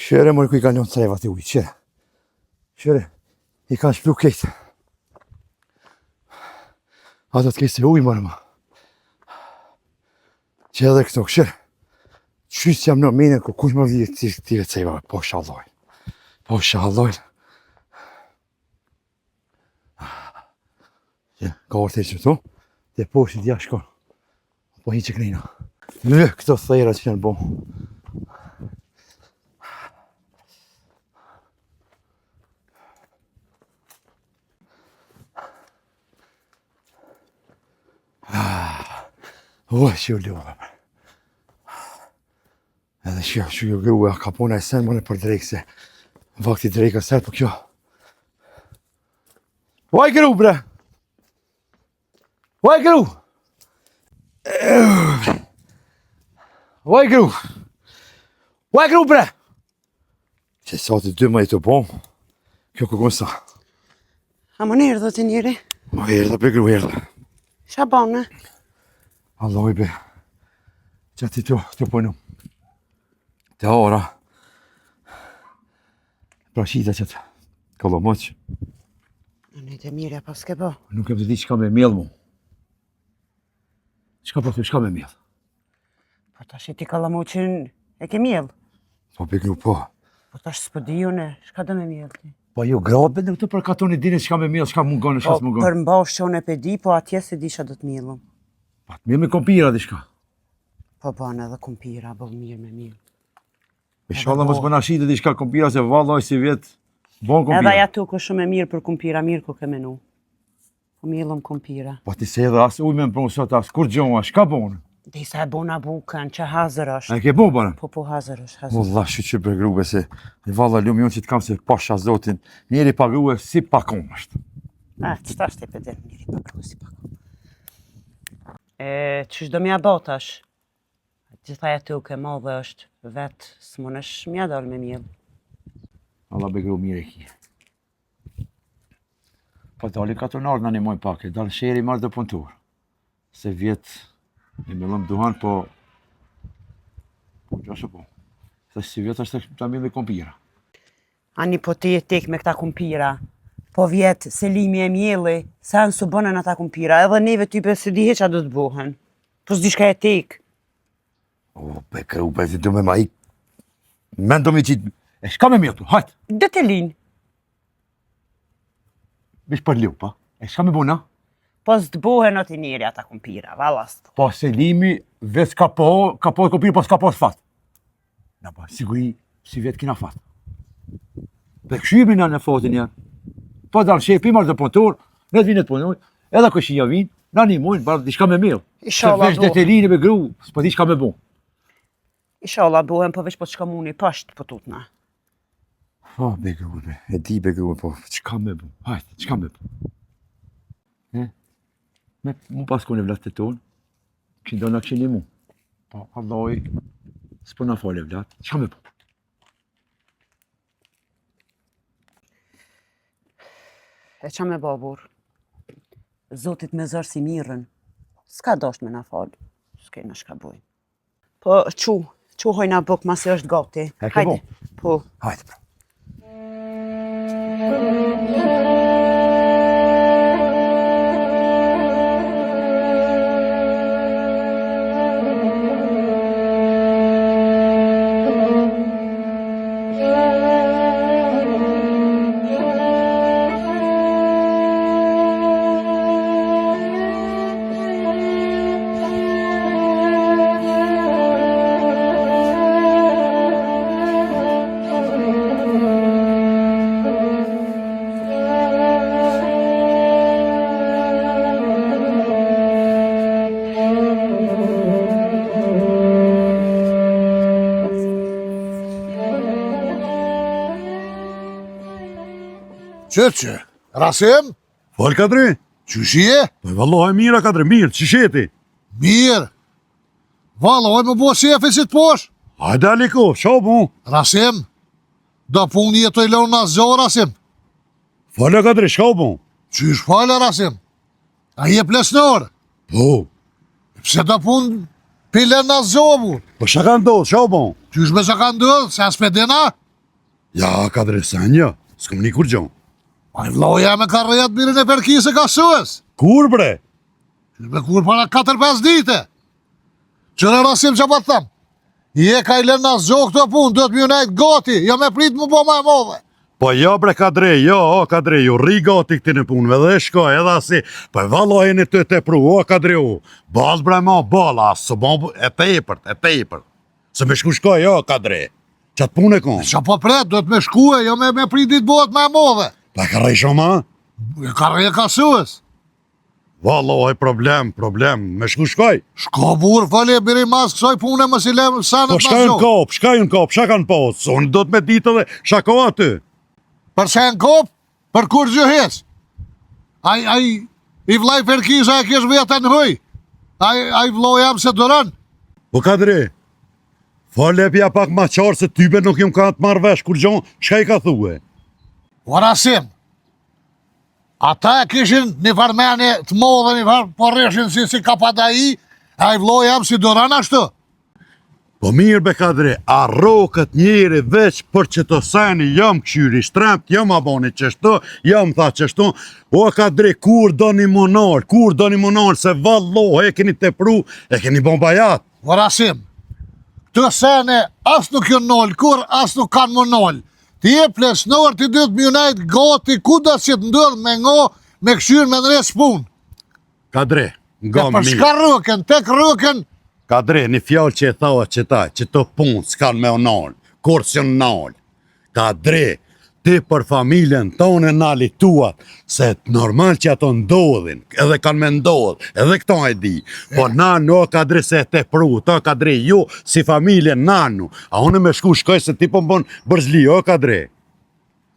Shyre more ku i kanë lënë trevat e ujit, shyre. Shyre, i kanë shplu krejt. A do të kese ujë, more ma. Që edhe këto, këshire. Qysh jam në mine, ku kush më vje të këtyre trevave, po shallojnë. Po shallojnë. Ja, ka orë të që tu, dhe poshtë dja shkon. Po hi që kënina. Lë, këto thera që janë bo. Ah, ua, që u lodha. Edhe që që jo grua, ka puna e sen më në për drekë se vakti drekë sër, po kjo. Vaj gru, bre! Vaj gru! Vaj gru! Vaj gru, bre! Që sot i dy më i të bom, kjo kërkon sa. A më nërë dhe të njëri? Ma erdha, bre gru, erdha. Qa bane? Alloj be. Që ti të, të punu. Të ora. Pra shita që të kollomoq. Në një të mirë, pas ke bo. Nuk e të di çka me mjell mu. Çka po thu, çka me mjell? Po tash ti kollomoqin e ke mjell. Po be gru po. Po tash s'po di unë, çka do me mjell ti? Po ju gratë be këtu për katun e dini çka me mjell, çka mungon e çka Po s'mungon. për mbash që unë e pe di, po atje s'e di çka do të mjellëm. Po të mjell me kompira diçka. Po bën edhe kumpira, boll mirë me mjell. Inshallah mos po na shitet diçka kompira se vallai si vjet bon Edhe kompira. aja tokë është shumë e mirë për kumpira, mirë ku ke menu. Po mjellëm kumpira. Po ti se edhe as ujë me më sot as kur gjoa, çka bon? Disa e bona bukën, që hazër është. A e ke bo bërë? Po, po, hazër është, hazër. Wallah, shyqyr bre grue se valla lum jonë që të kam se pasha zotin, njeri pa grue si pa kom është. A, që tash te pëdel, njeri pa grue si pa kom. E, qysh do m'ja bo tash? Gjitha ajo tokë e madhe është vetë, s'munesh m'ja dal me mjell. Valla be gru mirë e ki. Po dalin katunarët na nimojnë pak, e dalë sheri marrë dhe punëtor. Se vjet e mellëm duhan, po... Po, gjashë po. Se si vjet është ta mbjellë kompira. Ani po ti e tek me këta kumpira. Po vjet Selimi e mjelli, se anë s'u bënën ata kumpira, edhe neve ty be s'e di hiç a do të bohen. Po s'di shka e tek. O, be gru, be, si du me ma ik. Mendo mi qitë, e shka me mjell tu, hajt. Detelin. Veç për lup, pa? E shka me bu na? Po s'të bohen aty njeri ata kumpira, valla s'të. Po Selimi, veç ka po, ka po kumpira, po s'ka po fat. Na po, siguri, si vetë kina fat. Dhe këshymi na në fatin janë. Po dalë shepi, marrë dhe punëtor, ne të vinë të punojnë, edhe këshia vinë, na një mujnë, barë diçka me mjell. Inshallah Se veç detelini me gru, s'po di çka me bu. Inshallah bohen, po veç po të shka muni, pasht po tutna. Po, be gru, be, e di be gru, po, çka me bu, hajt, çka me bu. He? Me, mu pas kone vlat të tonë, që do na këshini mu. Po, Allahi, s'po na fale vlat, çka me bu? E qa me bo, burr? Zotit me zor si mirën. S'ka dosht me na falë. S'kena shka bojmë. Po, qu, qu hojna bukë, masi është gati. E ke bo? Po. Hajde, pra. Që që, Rasim? Fol Kadri? Qysh je? Po vallahi mirë Kadri, mirë, qysh je ti? Mirë. Vallahi m'u bo qefi që të pash. Hajde Aliko, ça u bo? Rasim, do punë je tu i lonë asgjo, Rasim. Fol Kadri, çka u bo? Qysh fal Rasim? A je pleqnor? Po. Pse do punë p'i len asgjo, burrë? Po çka ka ndodhë, ça u bo? Qysh me çka ka ndodhë, se as pe din a? Ja, Kadri, sen jo, s'kom ni kurgjo. Ai vllau jem e ka rreh të birin e Perkisë Kasues. Kur bre? Me kur para 4-5 dite. Qyre Rasim që po të them. Je ka i lënë asgjo këto punë, duhet m'ju nejtë gati, jo me prit m'u bo ma e madhe. Po jo bre Kadri, jo, o Kadri, ju rri gati këtyne punëve dhe shko edhe asi, po e valla jeni të tepru, o Kadri, o, ball bre ma, ball, a së bo e tepërt, e tepërt. Se me shku shko, jo, Kadri, qatë punë e kom. Që po pret, duhet me shkue, jo me, me prit ditë bëhet ma e madhe. Pa ka rreh shumë, a? E ka rreh Kasues. Vallahi problem, problem, me shku shkoj. Shko burrë, fole, biri mas kësoj pune, mos i lem senet Po shka janë kop, shka janë kop, shka kanë po, se unë do të me ditë edhe shka ka aty. Për shka janë kop, për kurgjë hiç. Ai, ai, i vllai Perkisa e kish vetën huj. Ai, ai vllau jem s'e duron. Po Kadri, fole pja pak ma qartë se tybe nuk jam ka të marrë vesh kurgjo, shka i ka thue? O Rasim, Ata e kishin një farë mene të modhe, një farë po rrishin si, si kapadai, ai vllau jem s'i duron ashtu. Po mirë be Kadri, a rroket njeri veç për qëto seni, jam kqyri shtremt, jam a boni qështu, jam tha qështu, o Kadri, kur doni m'u nal, kur doni m'u nal, se vallohi e keni tepru, e keni bon bajat. O Rasim, këto sene as nuk janë nalë kurrë, as nuk kanë m'u nalë. Ti je pleqnor, ti duhet m'ju nejt gati, kudo që të ndodhë me ngo, me kqyrë me ndreq punë. Kadri, nga mirë. Për shka rrokën, tek rrokën. Kadri, një fjalë që e thawa qëta, qëto punë s'kanë me u nalë, kurrë s'janë nalë. Kadri, ti për familjen tonë nali tuat, se normal që ato ndodhin, edhe kanë me ndodhë, edhe këto e di. Po nanu, o Kadri se e tepru, to Kadri, ju si familje nanu, a unë me shku shkoj se ti po më bon bërzli, o Kadri.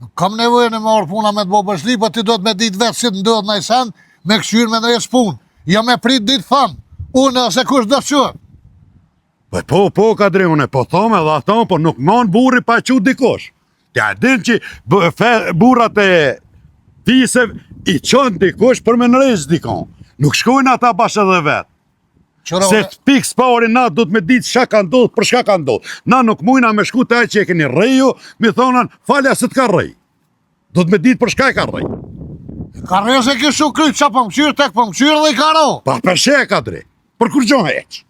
Nuk kam nevojë në me ardh puna me të bo bërzli, po ti duhet me ditë vetë si të ndodhë naj sen, me kqyrë me ndreq punë. Jo me prit ditë tham, unë ose kush do të Po, po, po, Kadri, unë po thom edhe ato, po nuk mon burri pa çu dikush. Ti a din që fe, burrat e fisev i çon dikush për me ndreq dikon. Nuk shkojnë ata bash edhe vetë. Qëra, Se të pikë s'pari na do të me ditë çka ka ndodhë, për çka ka ndodhë. Na nuk mujna me shku te ai që e keni rrehu, mi thonan, falja se të ka rreh. Do të me ditë për çka e ka rreh. Ka rreh se kish u kryt, qa po më kqyr, tek po më kqyr dhe i ka ro. Pa peshe e Kadri, për kurgjo hiç.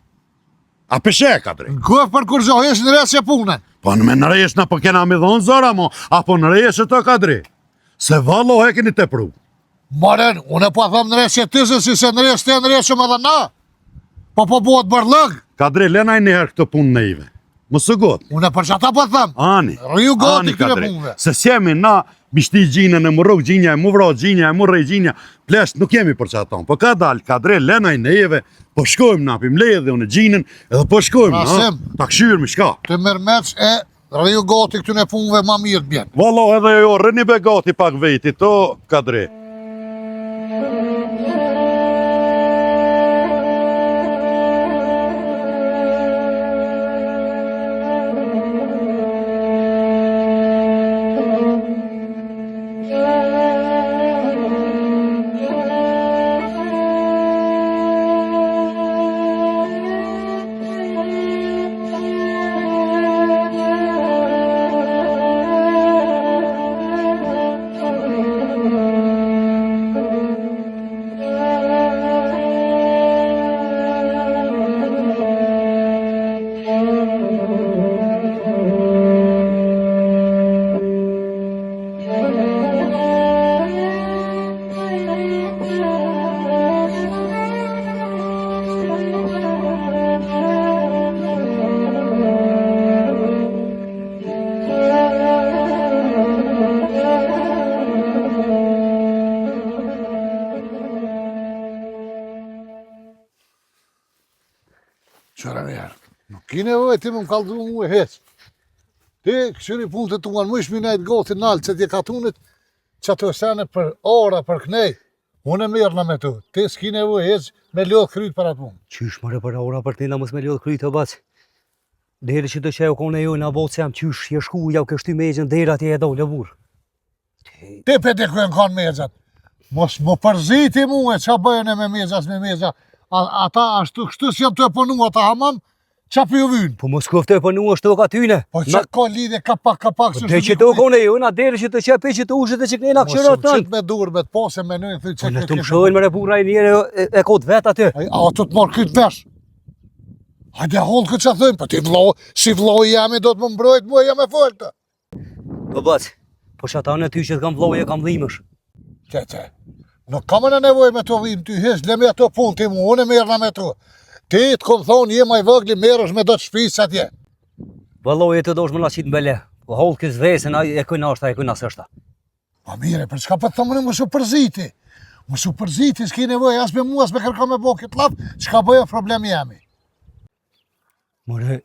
A peshe e Kadri. Në kohë për kurgjo hiç ndreqe punën. Po në me ndreq na po kena me dhonë zora mo, apo ndreqe të Kadri. Se vallo e keni tepru. More, unë po them ndreqe ti se si s'e ndreq ti ndreqim edhe na. Po po bëhet bërllëg. Kadri, lena një herë këtë punë neve. Mos u ngut. Unë për qata po them. Ani. Rriju gati këtyre punëve. Se s'jemi na mi shti gjinën e mu rrok gjinja e mu vra gjinja e mu rreh gjinja. Plesh nuk jemi për qaton. Po ka dal, Kadri, lena i neve, po shkojmë na, pi mledhi unë gjinën, edhe po shkojmë na. Ta kqyrmi shka. Të merr e Rriju gati këtyne punëve ma mirë të bjen. Valla edhe jo, rrini be gati pak veti, to Kadri. Qyre njerë, nuk ki nevojë ti me më kallzu mu e hiç. Ti kqyri punët e tua, më ishmi nejtë gati nalë që t'je katunit, qato sene për ora, për knej, unë e merrna me tu, ti s'ki nevojë hiç me lodhë kryt për atë punë. Qysh more për ora për te na mos me lodhë kryt o bac. Deri që do që e kone jo në botë jam qysh je shku jau ke shty mexhën deri atje e dole burr. Ti pe di ku janë kanë mexhat. Mos më përziti mu e ça bëjnë me mexha me mexha. A, ata ashtu kështu si janë të e punu ata hamam. Qa për ju vynë? Po mos kofte po nu është toka tyne. Po që ka lidhje ka pak, ka pak, Po dhe që tokë unë e jona, deri që të qe pe që të ushët e që knena Mos këshyra u tënë. qit me dur me të pose me nëjë, thuj Po që në të mshojnë më burra i njeri e, e ka të vet aty. Ai, a të të marrë këtë vesh? Hajde hollë këtë që thëmë, po ti vlo, si vlo i jam i do të më mbrojt, mua jam e foltë. Po bac, po që ata në ty që të kam vloj e kam dhimësh. Që, që, nuk kam në nevojë me të dhimë ty hiç, le me ato punë ti mu, unë e merrna me to. Ti të kom thonë, je ma i vogli, merresh me do të shpisë atje. Vëlloj e të dosh më na qitë në bele. Po hollë kësë vesën, ai e këna është, ai e këna s'është. Po mire, për çka po të thëmë mos u përziti? Mos u përziti, s'ki nevojë as me mua, as me kërko me bo këtë llaf, çka bëj problem jemi. More,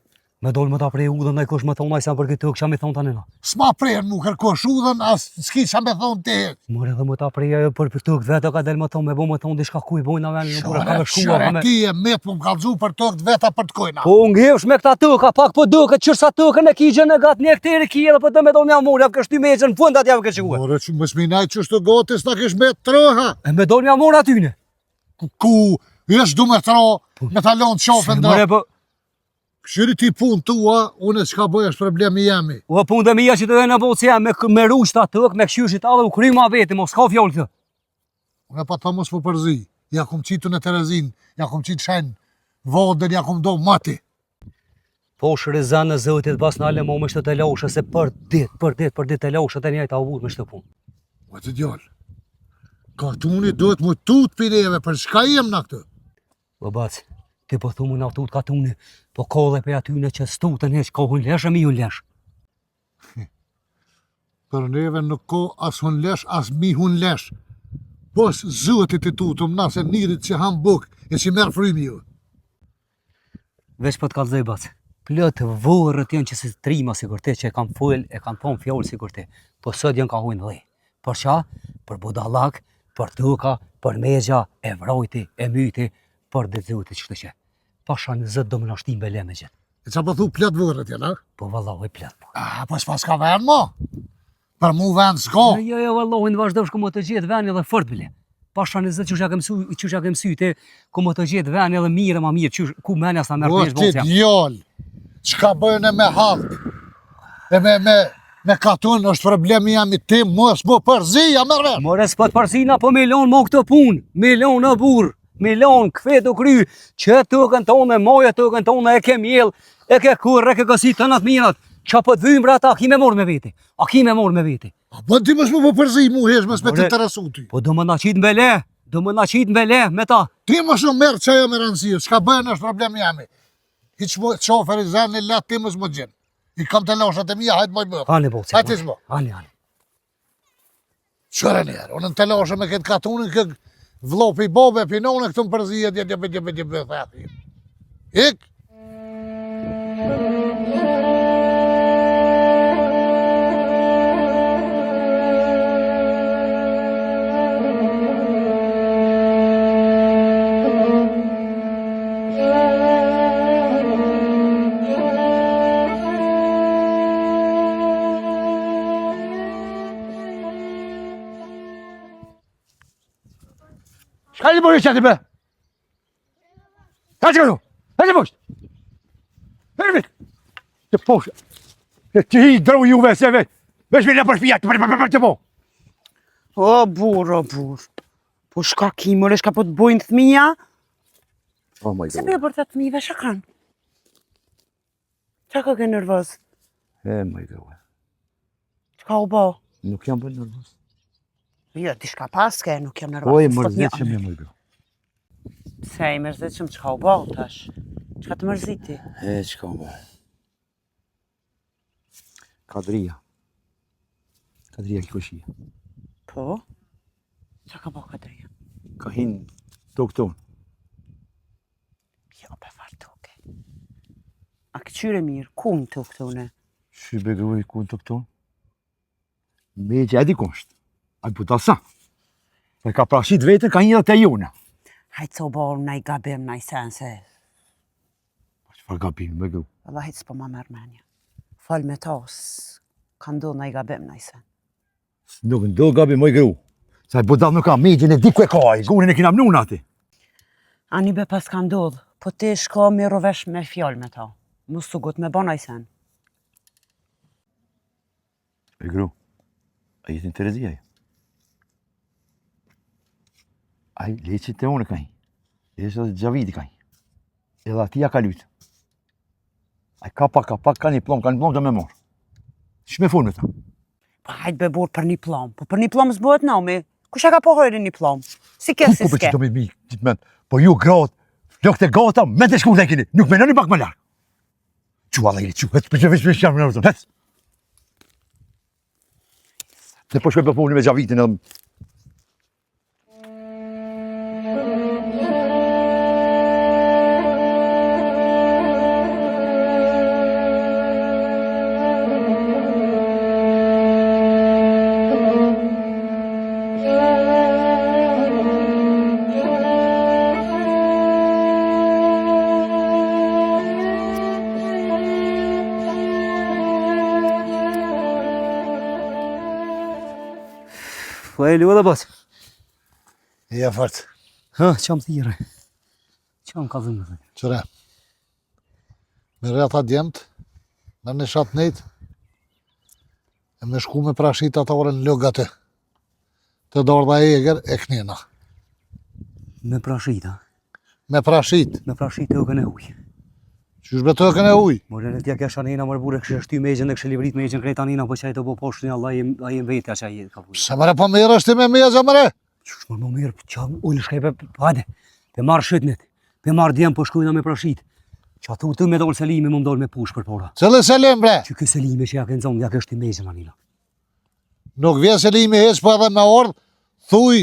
me dolë më ta prej udhën, naj kush më thonë, aj sa për këtë tokë, qa me thonë tani na. S'ma prerë mu kërkosh udhën, as s'ki qa me thonë ti. More dhe më ta prej ajo për për tokë vetë, ka del më thonë, me bo më thonë, diçka ku i bojnë në vendin, burra, ka me shkua, ka me... ti e me po më kallzu për tokë të veta për të kojna. Po ngjesh me këta toka, pak po duket qysh sa tokën e ki gjën e gatë një hektare ki edhe po do me do m'ja morë, jam kështu me gjën në fund atë jam kështu. More që mos mi najt qështu gati s'na kish me troha. E me do m'ja morë atyne. Ku, ku jesh du me tro, me ta lonë qofën More ndra. po, Këshyri ti punë tua, unë e çka bëj është problemi jemi. o punë dhe mija që të dhe në botë si jam, me, me ruq ta tokë, me këshyshit edhe u kry ma veti, mos ka fjallë këtë. Unë pa të mos po përzi. Ja kum qitu në Terezin, ja kum qitë shen, vodën, ja kum do mati. Po shërëzan në zotit bas në ale mo me shtë të loshe, se për dit, për dit, për dit të loshe të njajta u burë me shtë punë. O të djallë, katuni duhet mu tut për neve, për çka jem në këtë? Po bac, ti po thu mu na tut katuni, po kolle për atyne që stutën heq, ko hun lesh e mi hun lesh. Për neve nuk ka as hun lesh, as mi hun lesh. Pos zotit i tutëm na se nirit që ham buk e që merr frymë ju. Veç po të kallzoj bac. Plot vorret janë që si trima sikur ti që e kam fol, e kam thonë fjalë sikur ti. Po sot janë ka hujnë dhe. Për qa? Për budallak, për toka, për megja, e vrojti, e myti, për dhe zotit që që. Pasha në zët do më nashtim bele me gjithë. E qa po thu plot vorret janë, a? Po vallahi plot. Po. A, po s'pas ka vend mo. Për mu vend s'ka. Jo, jo, jo, vallahi në vazhdo shku më të gjithë veni dhe fort bile. Pasha në zët qysh ja kem mësu, qysh ja kem mësu te, ku më të gjithë veni edhe mirë ma mirë, qysh ku menja s'na merr O pesh ti botja. djallë, çka bëjnë me hallk, e me, me, me katun është problemi jam i ti, mos mu përzi, ja merr vesh. More s'po të përzina, po me lonë mo këtë punë, me lonë në burë, me lonë kfe të kry, që tokën tonë, moje tokën tonë, e ke mjell, e ke kurrë, e ke kësi të natë mirat, që po të vymë brata, a ki me morë me veti, a ki me morë me veti. A bën ti mos mu po përzi, mu hesh, mos me të More- interesu ty. Po do më na qitë mbele, do më na qitë mbele, me ta. Ti mos u merr çajo me rëndësi, çka bëjnë është problemi jam. Hiç mo qoferi zanë la ti mos më gjen. I kam të lashat e mia, hajt moj bërë. Ani boci. Hajt s'bo. Ani, ani. Qëre njerë, unë në të lashe me këtë katunin, këtë vlopi bobe, pinone, këtë më përzijet, dje, dje, dje, dje, dje, dje, Ik! Çka i bëri çati be? Ka që këtu? Ka që poshtë? Hërë vit! Të poshtë! Të të hi dru juve se veç! Veç mi në për shpia, të për për për të po! O, burr, o, burr. Po shka ki, more, shka po të bojnë thmija? Oh my Se po e bërtat thmive, shka kanë? Qa ka ke nervoz? E my god. Qka u bo? Nuk jam bërë nervoz. Jo, ti shka paske, nuk jam nervoz. Po e s'po të mërzitshëm njoh. jam moj grua. Pse i mërzitshëm çka u bo tash? Çka të mërziti? E çka u bo? Kadria. Kadria kikoshia. Po? Çka ka bo Kadria? Ka hin tokë tonë. Jo, pe farë toke. A këqyre mirë, ku në tokë tonë? Shy be gruj ku në tokë tonë? Me që e di ku është. Ai budallsa. Se ka prashit vetën, ka një edhe te jona. Hajtë se u bo naj gabim, naj sen, se Po çfarë gabim me gru? Valla hiç s'po ma merr menja. Fol me to, ka ndodh naj gabim, naj sen. Nuk ndodh gabim moj gru. Se ai budall nuk ka megjën e di ku e ka ai, gurin e kina mnu aty. Ani be pas ka ndodh. Po ti shko merru vesh me fjalë me ta. Mos u ngut me ba naj sen. E gru, a jetë në terezi aj? Ai, leqit të unë ka hi. Leqit edhe Xhavidi ka hi. Edhe ati ja ka lytë. Ai ka pak, ka pak, ka një pllom, ka një pllom të me morë. Që me fol me ta? Po hajt be burrë për një pllom. Po për një pllom s'bohet nami. Kush e ka po hajrin një pllom? Si ke si Ku s'ke. po që do me mi gjithë mend? Po ju gratë, flokët e gata, me të shku të kini, nuk menoni pak më larg. Çu Allah i çu, hec, hec, hec, hec, hec, hec. Ne po shkoj për punë me Xhavitin edhe Po e luë dhe bos. Ja fort. Ha, ça më thirre. Ça më ka dhënë dhe. Qëre. Merri ata djemt, në një shat nejt, e me shku me prashit ata orën në lugë aty. Te dardha e eger e knena. Me prashit, a? Me prashit. Me prashit tokën e huj. Qysh be tokën e huj? More në tja kesha nena, more burrë, kështë shty megjën dhe kështë livrit megjën krejt anina, po qaj të bo poshtë një Allah, a jem vetja që ai ka punë. Pse more po mirë është ti me megjë, more? Qysh më më mirë, qa unë shkej pe, hajde, pe marrë shëtnet, pe marrë djem, po shkujna me prashit. Qa thu të me dolë Selimi, më më dolë me push për pora. Cili Selim, bre? Që ky Selimi që ja ke nxonë, ja ke shty megjën anina. Nuk vjen Selimi hiç, po edhe me ardh, thuj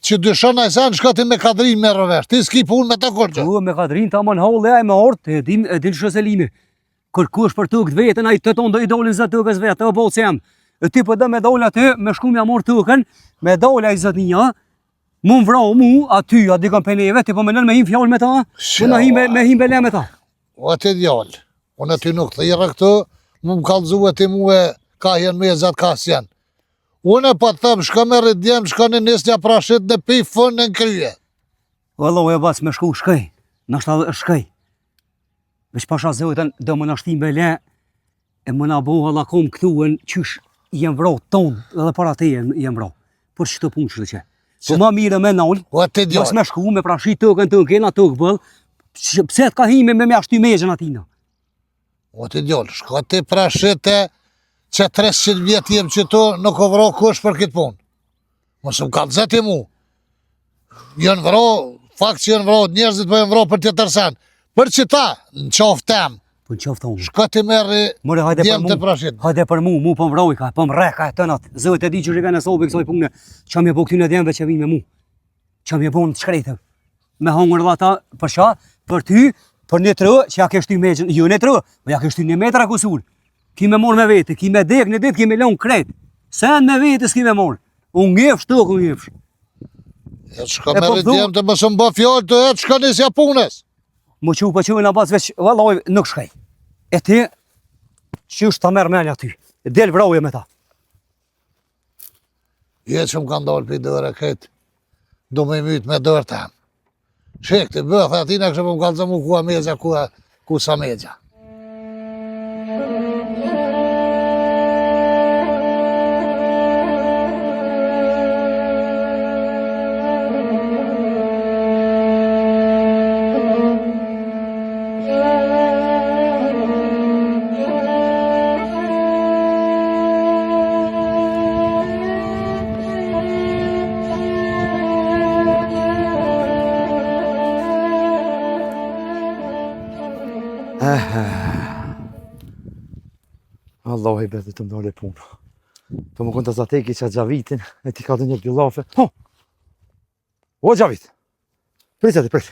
që dyshon ai sen, shko ti me Kadrin merru vesh. Ti s'ki punë me të kurrgjë. Po me Kadrin ta më në ai me ardh, e din e din ç'është Selimi. Kërkush për tokë të vetën, ai të tonë do i dolin zë tokës vetë, o boll jam. E ti po do me dol aty, me shku me marr tokën, me dol ai zotnia, mu më vrau mu aty, a dikon pe neve, ti po mendon me him fjalë me ta, po na him me him bele me ta. O ti djalë, unë ty nuk thirra këtu, mu më kallzue ti mue ka jenë me zatë ka s'jenë. Unë e po të them, shko merri djem, shko një nisë një prashit në pi fën në krye. Valla, e bas me shku, shkoj, nashta edhe shkoj. Veç pasha Zotin, do më nashti me le, e më na bo hallakom këtu e qysh jem vro tonë, edhe para te jem vro. Për qëto punë që të që. Po ma mirë me nalë, O ti mos djalë, me shku, me prashi tokën tonë, kena tokë bëll, pse të ka hime me me ashty megjën atina? o ti djalë, shko ti prashit e që 300 vjet jem qëtu, nuk o vro kush për këtë punë. Mos më kallëzo ti mu. Janë vro, fakt që janë vro, njerëzit po janë vro për tjetër sen. Për qëta, në qoftë tem, Po në qoftë unë. shko ti merri More, hajde për djem mu, të prashit. hajde për mu, mu po më vroj ka, po më rreh ka e tënat. Zoti e di që vjen e sobi kësaj pune. Qa më bo këtyne djemve që vinë me mu. Qa më bon të shkretëm. Me hongër dhe ata, për qa? Për ty, për një tru, që ja ke shty megjën, jo një tru, po ja ke shty një metra kusur. Ki me morë me vete, ki me dek në ditë, ki me lonë krejt. Sen me vete s'ki me morë. U ngefsh tokë, u ngefsh. E shko E po merri thu- djem të mos më bë fjalë të e shko nisja punës. Më qu po qu në bazë veç, vallaj, nuk shkaj. E ti, qysh ta merr menja aty. Del vrauje me ta. Je që më kanë dalë për dore këtë, do me mytë me dorë të amë. Shek të bëth atina kështë po më kallëzon mu kua megja, kua, ku sa megja. Allahu i betë të më punë. Të më konta zateki që Xhavitin, e ti ka të një dy llafe. Ho! O Xhavit! Prit aty, prit.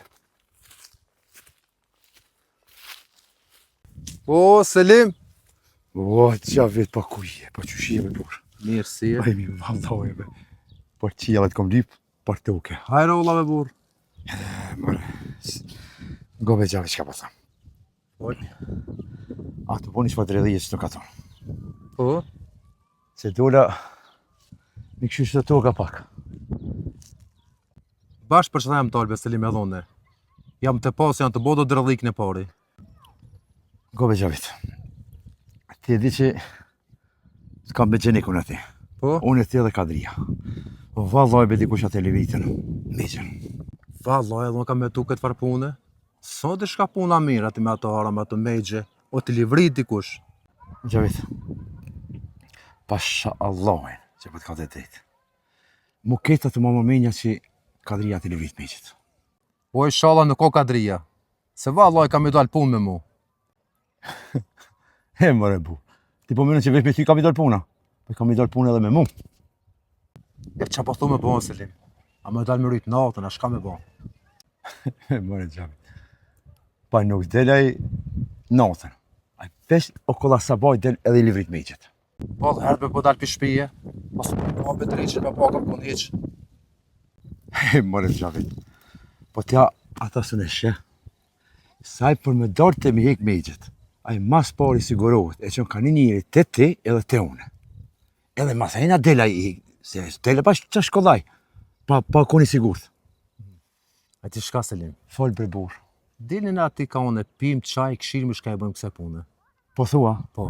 O, Selim! O Xhavit, pa ku je, pa qysh je be burrë. Mirë, si je? Pa i mirë, vallahu be. Për qiellet kom lyp, për toke. Hajr olla be burrë. More, ngo be Xhavit, çka po tham. Po. A të po një çfarë dredhije që të ka thonë. Po? Se dola, mi këshysh të toka pak. Bash për qëta jam talë be Selim edhe unë. Jam tu pa se janë tu bo do dredhik në pari. Gobe Xhavit. Ti e di që s'kam me gjenikun aty. Po? Unë e ti edhe Kadria. Vallaj be dikush atë levitën. Megjën. Vallaj edhe unë kam hetu këtë farë pune. Sot e shka puna mirë aty me ato ara, me ato megje, o të livrit dikush. Xhavit. Pasha Allahin, që po të ka të drejtë. Mu këta të më menja që Kadria të livrit megjët. Po ishalla nuk o Kadria. Se vallaj ka me dalë punë me mu. E more bu. Ti po menon që veç me ty ka mi dalë puna. Po ka mi dalë puna edhe me mu. E qa po thu me bo, Selim? A me dalë me rujt natën, a shka me bo? E more Xhavit. Pa nuk del ai natën. Ai veç okolla sabaj del edhe i livrit megjët. Po dhe herë po dalë për shpije, po së po me dreqin me po kërkun hiq. E more Xhavit. Po tja ata së në sheh. Sa i për me dorë të mi hek megjët. Ai mas pari sigurohet, e që ka një njeri te ti edhe te une. Edhe mas ejna del ai i, se del e pa që shkollaj, pa, pa koni sigurt. A ti shka Selim? Fol bre burr. Dilni në aty ka unë, pim çaj, këshirmi shka e bëjmë kësaj pune. Po thua? Po.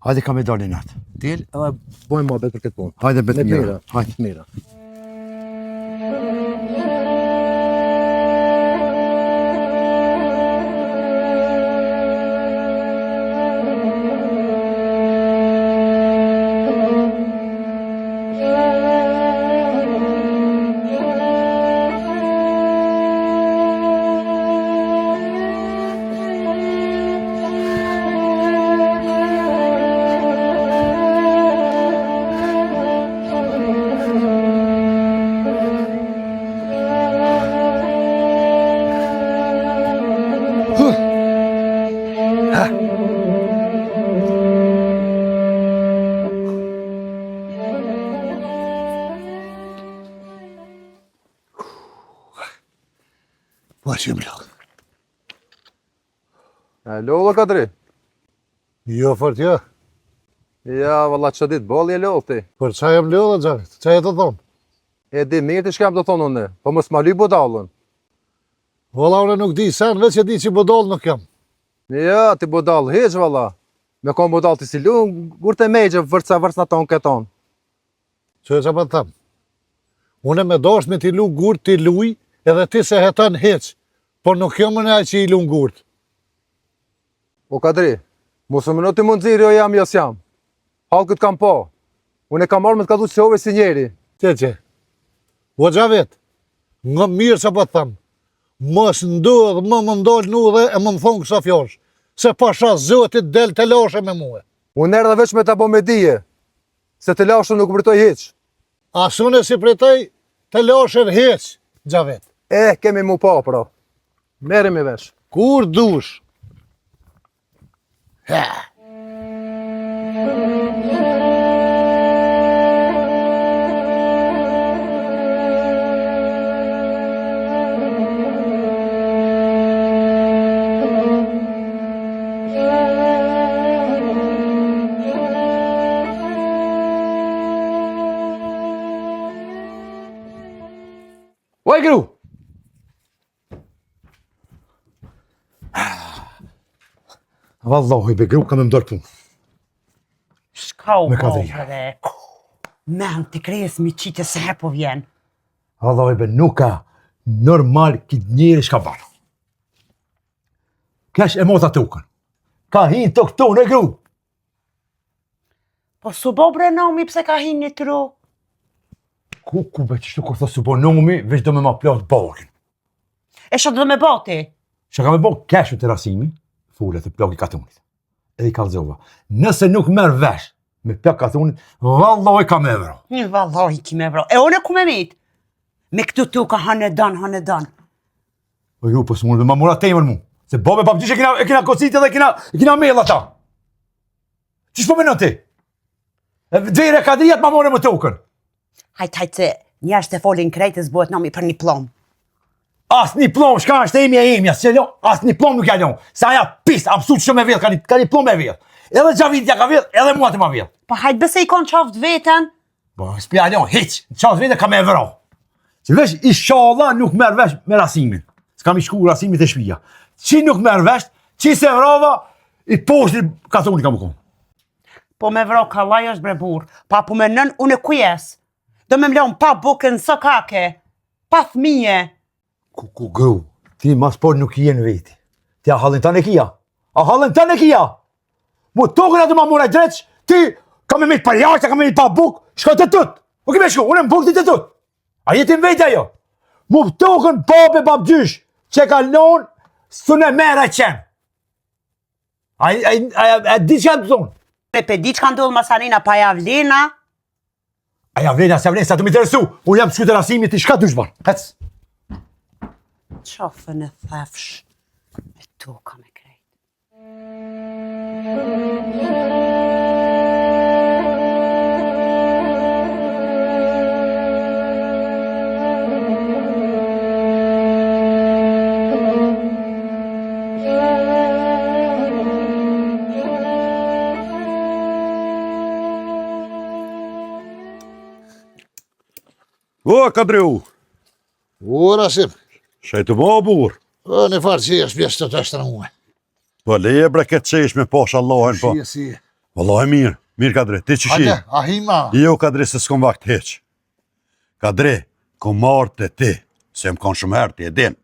Hajde ka me dalë natë. Dil edhe bëjmë muhabet për këtë punë. Hajde betë Me mira. mira. Hajde. Mira. Po që më lodhë. E lodhë Kadri? Jo, fort jo. Ja, valla që ditë, boll je lodhë ti. Për qa jam lodhë, Xhavit? Qa je tu thonë? E di mirë ti shka jam tu thonë unë, po mos ma lyp budallën. Valla, unë nuk di sen, veç e di që budall nuk jam. Ja, ti budall hiq valla. Me kon budall ti si lu, gurt e megje vërca vërca tonë këton. Që e që pa të them? Unë me dasht me t'i lu gurt t'i luj, edhe ti se heton hiq, por nuk jam unë ai që i lu gurt. O Kadri, mos u mendo ti më nxirr jo jam jo s'jam. Hallkët kam po. Unë e kam marrë me të kallzu se ove si njeri. Që që? O Xhavit, nga mirë që po të them, mos ndodh më më ndalë në udhë e më më thonë kësa fjalësh, se pasha zotit del telashe me mue. Unë erdha veç me ta bo me dije, se telashe nuk pritoj hiq. As unë s'i pritoj telashe hiq, Xhavit. E, kemi mu pa, pra. Merremi vesh. Kur dush. He. Oj, gru! Vallahi be gru ka me m'dalë punë. Shka u Me bo, Kadria. bre. Men të kres mi qitë se he po vjen. Vallahi be nuk ka normal kit njeri shka ban. Kesh e mota tokën. Ka hinë tokë tonë e gru. Po su bo bre nomi pse ka hinë një tru? Ku, ku be qështu kur thot su bo nomi, veç do me ma plot barkin. E shë do me bo ti? Që ka me bo keshu të rasimi, fule të plaki katunit. Edhe i kallzova. Nëse nuk merr vesh me plak katunit, vallahi ka me vro. Një vallahi ki me vro. E unë ku me mit? Me këtu tu ka hanë e dan, hanë e dan. Po ju, po s'mund me ma mora temën mu. Se babe babgjysh e kina, e kina kocit edhe kina, e kina mell ata. Qysh po menon ti? E dhere Kadrijat ma more më tokën. Hajt, hajt se njerëz të folin krejt e s'bohet nomi për një plom. As një plom, shka është emja e emja, s'e lo, as një plom nuk ja lon. Se aja pis, a mësu që shumë e vjedh, ka një, ka një plom e vjedh. Edhe Xhavit ja ka vjedh, edhe mua të ma vjedh. Po hajt bese i konë qaft veten. Po, s'pi ja lon, hiq, në qaftë veten ka me vro. Që vesh, ishalla nuk merr vesh me rasimin. S'kam i shku Rasimit te shpia. Qi nuk merr vesh, qi s'e vrava, i poshtë katuni kam u konë. Po me vra kallaj është bre burrë, pa po menon unë e kujes. Do me m'lonë pa bukën sokake, pa fëmije. Ku, ku gru, ti mas por nuk je në veti. Ti a hallin tanë e kija? A hallin tanë e kija? Mu tokën atë ma mora dreq, ti kam me mit për jashtë, kam me mit pa bukë, shko të tut. Nuk i me shku, unë në bukë ti të tut. A je ti në veti ajo? Mu tokën babë e babgjysh, që ka lonë, s'un e merr qen. A, a, a, a, a di që të thonë? E pe di çka ndodh masanina pa ja vlena. A ja vlen, a s'ja vlen, s'a të më interesu. Unë jam shku te Rasimi, ti shka dush bërë. Hec. Qafën e thefsh, me toka me krejt. O, Kadriu! O, Rasim! Çka je tu bo, burrë? O, në farë që është pjesë të të është në Po, leje bre këtë qesh me pasha Allahin, po. Si, si. Vallahi mirë, mirë Kadri, ti qysh je? Hajde, a hima? Jo, Kadri, se s'kom vakt hiq. Kadri, kom ardhë te ti, se jam konë shumë herë, ti e din.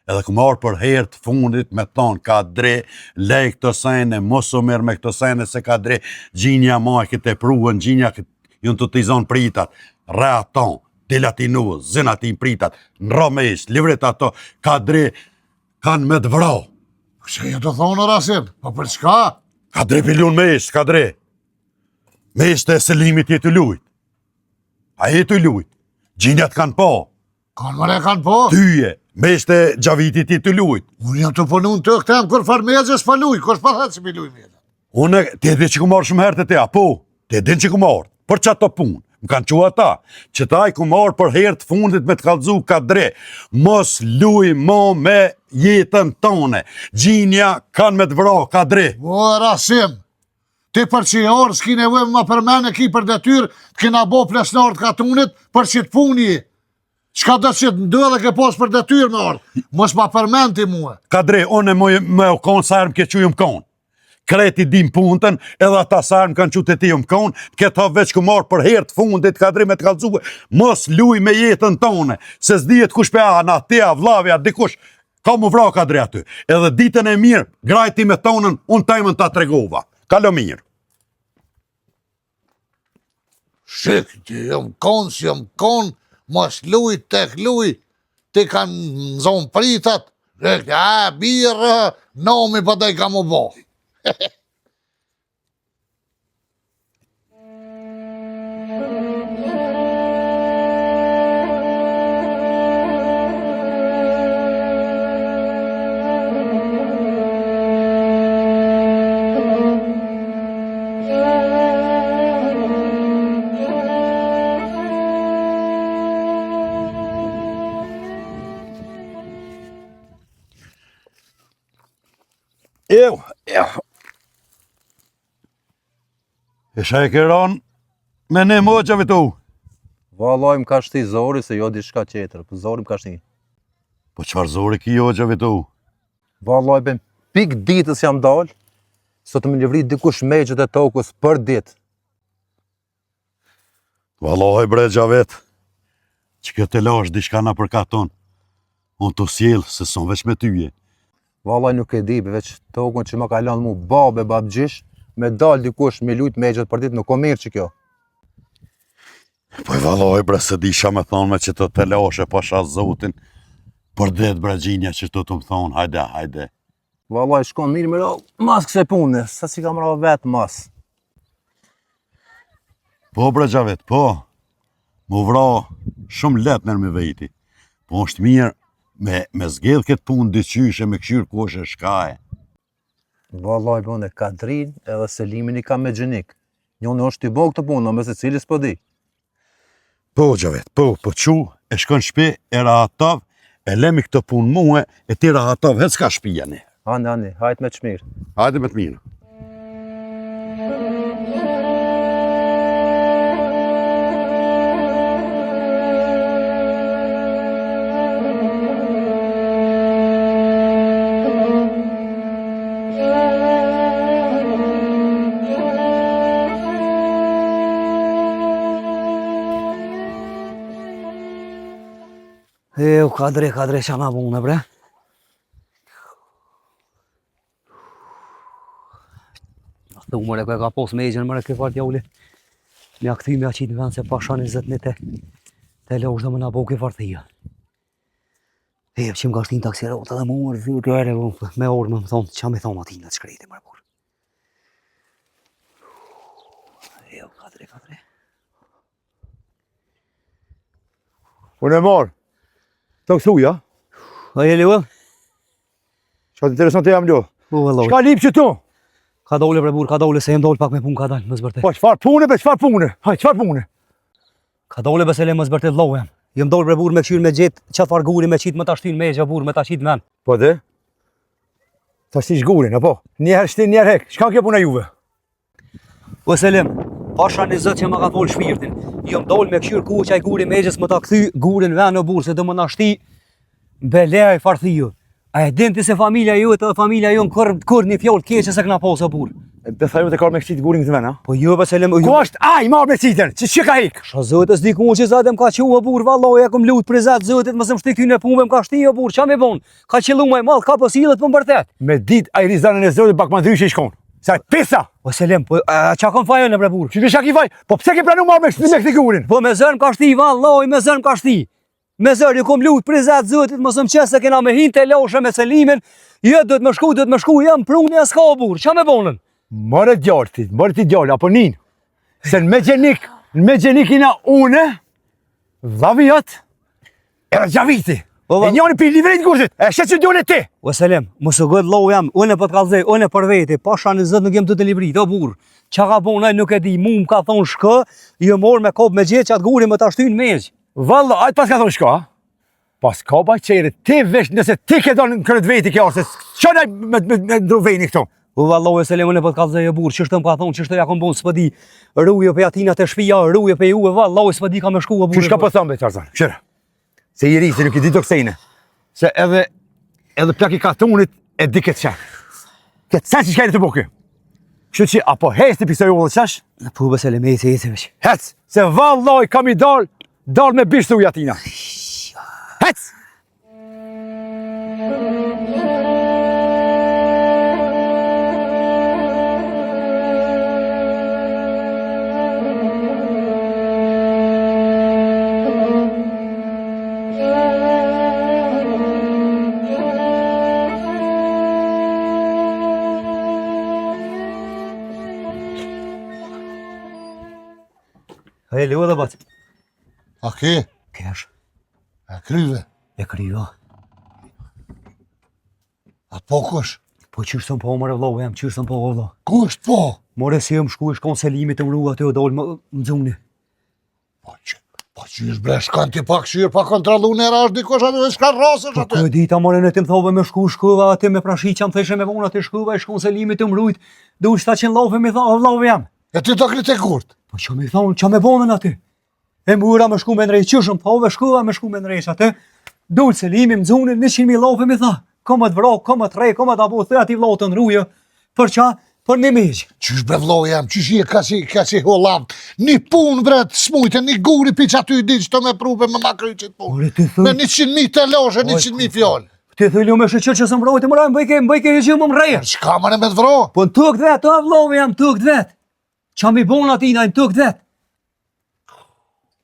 Edhe kom ardhë për herë të fundit me thonë, Kadri, lej këto sene, mos u merr me këto sene, se Kadri, gjinja ma e këtë e pruën, gjinja këtë, janë tu t'i zonë pritat, rre aton, dil ati nu, zën ati në pritat, në romesh, livrit ato, Kadri, kanë me të vra. Çka je tu thonë, Rasim? Po për çka? Kadri p'i lun meshtë, Kadri. Meshtë e Selimit je tu lujt. A je tu lujt? Gjinjat kanë po. Kanë more kanë po. Tyje, meshtë e Xhavitit je tu lujt. Unë jam tu punu në tokë tem, kurrfarë mexhe s'po luj, kush po thotë që p'i luj mexhe? Unë, ti e di që kom ardhë shumë herë te ti, apo? Ti e din që kom ardhë, për qato punë, më kanë çu ata, që ta i kom ardhë për herë të fundit me të kallzu Kadri, mos luj mo me jetën tone, gjinja kanë me të vra, Kadri. O, Rasim, ti për që i orë, s'ki nevojë me ma përmen e ki për detyrë, të kena bo plesnar të katunit, për që të puni, Çka do që të ndodhë ke pas për detyrë me ardhë, mos ma përmen ti mue. Kadri, unë me, me u konë sa herë më ke çu jom konë. Krejt i dim punën, edhe ata sa herë më kanë çu te ti jom konë, këtë hap veç kom ardhë për herë të fundit, Kadri me të kallzue, mos luj me jetën tone, se s'dihet kush pe ana, ti a vllavi a dikush, ka m'u vra Kadri aty. Edhe ditën e mirë, grajti me tonën, unë temën ta tregova. Kalo mirë. Shik, ti jam konë, si jam konë, mos luj, tek luj, ti kanë nzonë pritat, shik, a, birë, nomi pa po ka m'u bo. Eu, eu. E sha e ke ranë me ne mo Xhavitu? Vallaj më ka shti zori se jo diçka tjetër, po zori më ka shti. Po çfarë zori ki o Xhavitu? Vallaj ben pik ditës jam dal, sot më livrit dikush mexhët e tokës për ditë. Vallaj bre Xhavit, që këtë e lash diçka nëpër katun, unë të sjell se s'on veç me tyje. Vallaj nuk e di, veç tokën që më ka lanë mu babë e babgjysh, me dal dikush me lujt mexhët për ditë, nuk o mirë që kjo. Po e vallaj bre se di çka me thonë me që të të lashe pasha zotin Për det bre gjinja që të të më thonë, hajde, hajde Vallaj shkon mirë me ra mas kësaj pune, sa si kam ra vetë mas. Po bre Xhavit, po M'u vra shumë let nër me veti Po është mirë me, me zgjedh këtë punë diqysh e me kqyrë kush e shka e Vallaj bone Kadrin edhe Selimin i kam me gjynik. Njoni është tu bo këtë punë, me se cili s'po di. Po, Xhavit, po, po çu, e shkon n'shpi, e rahatov, e lemi këtë punë mue, e ti rahatov, hec ka shpia një. Ani, ani, hajt me t'mirë. Hajde me të mirë. E, u Kadri, Kadri, qa me bo bre? A thu more, ku e ka pos megjën, more, ky farë djali. Me ja kthy me ja qitë në vend se pasha një zët një te, te losh dhe më na bo ky farë thija. E, që më ka shtin taksirot edhe mu mërë zë të ere, me orë më më thonë, qa me thonë ati në të shkreti, more burrë. E, Kadri, Kadri. Unë e marë. Të këthuja. A je luel? Çka të interesante jam lo. U vëllai. Çka lip që tu? Ka dole bre burr, ka dole se jem dol pak me punë ka dal, mos bërtet. Po çfarë pune be, çfarë pune? Haj, çfarë pune? Ka dole be se mos bërtet vllau jam. Jem dol bre burr me kqyr me gjet çat far guri me qit me ta shtyn me burr, me ta qit n'vend. Po dhe? Ta shtish gurin, apo? Një herë shtin, një herë hek. Çka kjo puna juve? O Selim, pasha një zot që ma ka fol shpirtin. Jom dol me kqyr ku qaj guri megjës me ta kthy gurin n'vend o burr se do më na shti bele ai far thiu. A e din ti se familja jote dhe familja jonë kurr kurr një fjalë keqe s'e kena pas o burr. E tha jote ka me qit gurin këtë vend, a? Po jo be Selim, Ku është ai marr me qitën? Që që ka ik? Sha zotë s'di ku që zatë më ka qu o burr, vallahi e kom lut për zot zotit mos më shti këtyne punëve më ka shti o burr, ça me bon? Ka qellu më i madh, ka po sillet po mbërtet. Me dit ai rizanën e zotit pak më ndryshe i shkon. Sa pisa. O Selim, po a çka kom faj unë bre burr? Që çka ki faj? Po pse ke pranu marr me me këtë gurin? Po me zor më ka shti vallahi, me zor më ka shti. Me zor ju kom lut për zot zotit, mos më qe se kena me hin te loshe me Selimin. Jo duhet me shku, duhet me shku, jam pruni as ka burr. Ça me bonën? More djalë ti, more ti djalë apo nin. Se në Megjenik, në Megjenik jena unë, vllavi jot, Edhe Xhaviti. Po, e njëri pi livrit gurzit, e shet që dole ti. O Selim, mos u ngut vllau jam, unë po të kallzoj, unë për vete, pasha një zot nuk jam tu të livrit, o burr. Çka ka bon ai nuk e di, mu më ka thonë shko, jo mor me kop me gjet qat guri me ta shtyn megjë. Valla, ai pas ka thonë shko, a? Pas ka baj qere, ti vesh nëse ti ke donë në kërët veti ke ose, që naj me, me, me ndru veni këto? O valla, o Selim, unë po të kallzoj o burr, qështu më ka thonë, qështu ja kom bon, s'po di, ruje pe atina te shpia, ruje pe juve, valla, s'po di ka me shku o burr. Qysh ka po thonë be, Tarzan, qyre? Se i ri, se nuk i di do kësejne. Se edhe, edhe plaki katunit e di këtë qe. Këtë sen që shkajnë të boke. Kështu që, apo hec ti pisoj ullë qash? Në po be Selim, eci, eci, veç. Hec, se vallaj kam i dal, dal me bisht thuj atina. Hec! Hej, lu edhe bat. A ke? Kesh. A kryve? E kryva. A po kush? Po qysh s'ëm po more vllau jam, qysh s'ëm po vllau. Kush po? More si jam shku i shkon Selimi të mru aty u dol më nxuni. Po që, po që është bre shkon ti pa këshyrë, pa kontrollu në është dikush aty dhe shka rrasësh Po aty. ku e dita more në tim thove me shku shkuva aty me prashi që më theshe me vonë aty shkuva i shkon Selimi të mrujt, du 700 llofe mi tha, o vllau jam. E ti do krite kurt. Po që mi thonë, që me bonën aty? E mura me shku me ndrejt, qysh më thove shkuva me shku me ndrejt aty. Dul Selimi më nxuni 100.000 llofe mi tha. Kom të vro, kom të rrej, kom të apo thë aty vllau të ndrujë. Për qa? Për një megjë. Qysh bre vllau jam, qysh je ka si, ka si hollam. Një punë bre të smujtë, një guri pi që aty i di që të me pruve me ma kry qit punë. Ore ti Me thuj, 100.000 të loshe, 100.000 fjalë. ti thuj lu me sheqer që s'më mbrojtë, më bëj ke, më bëj ke gjë më mreje. Çka më me të vro? Po në tokë vet, o vllau jam tokë vet. Qa mi bon aty në tokë vet.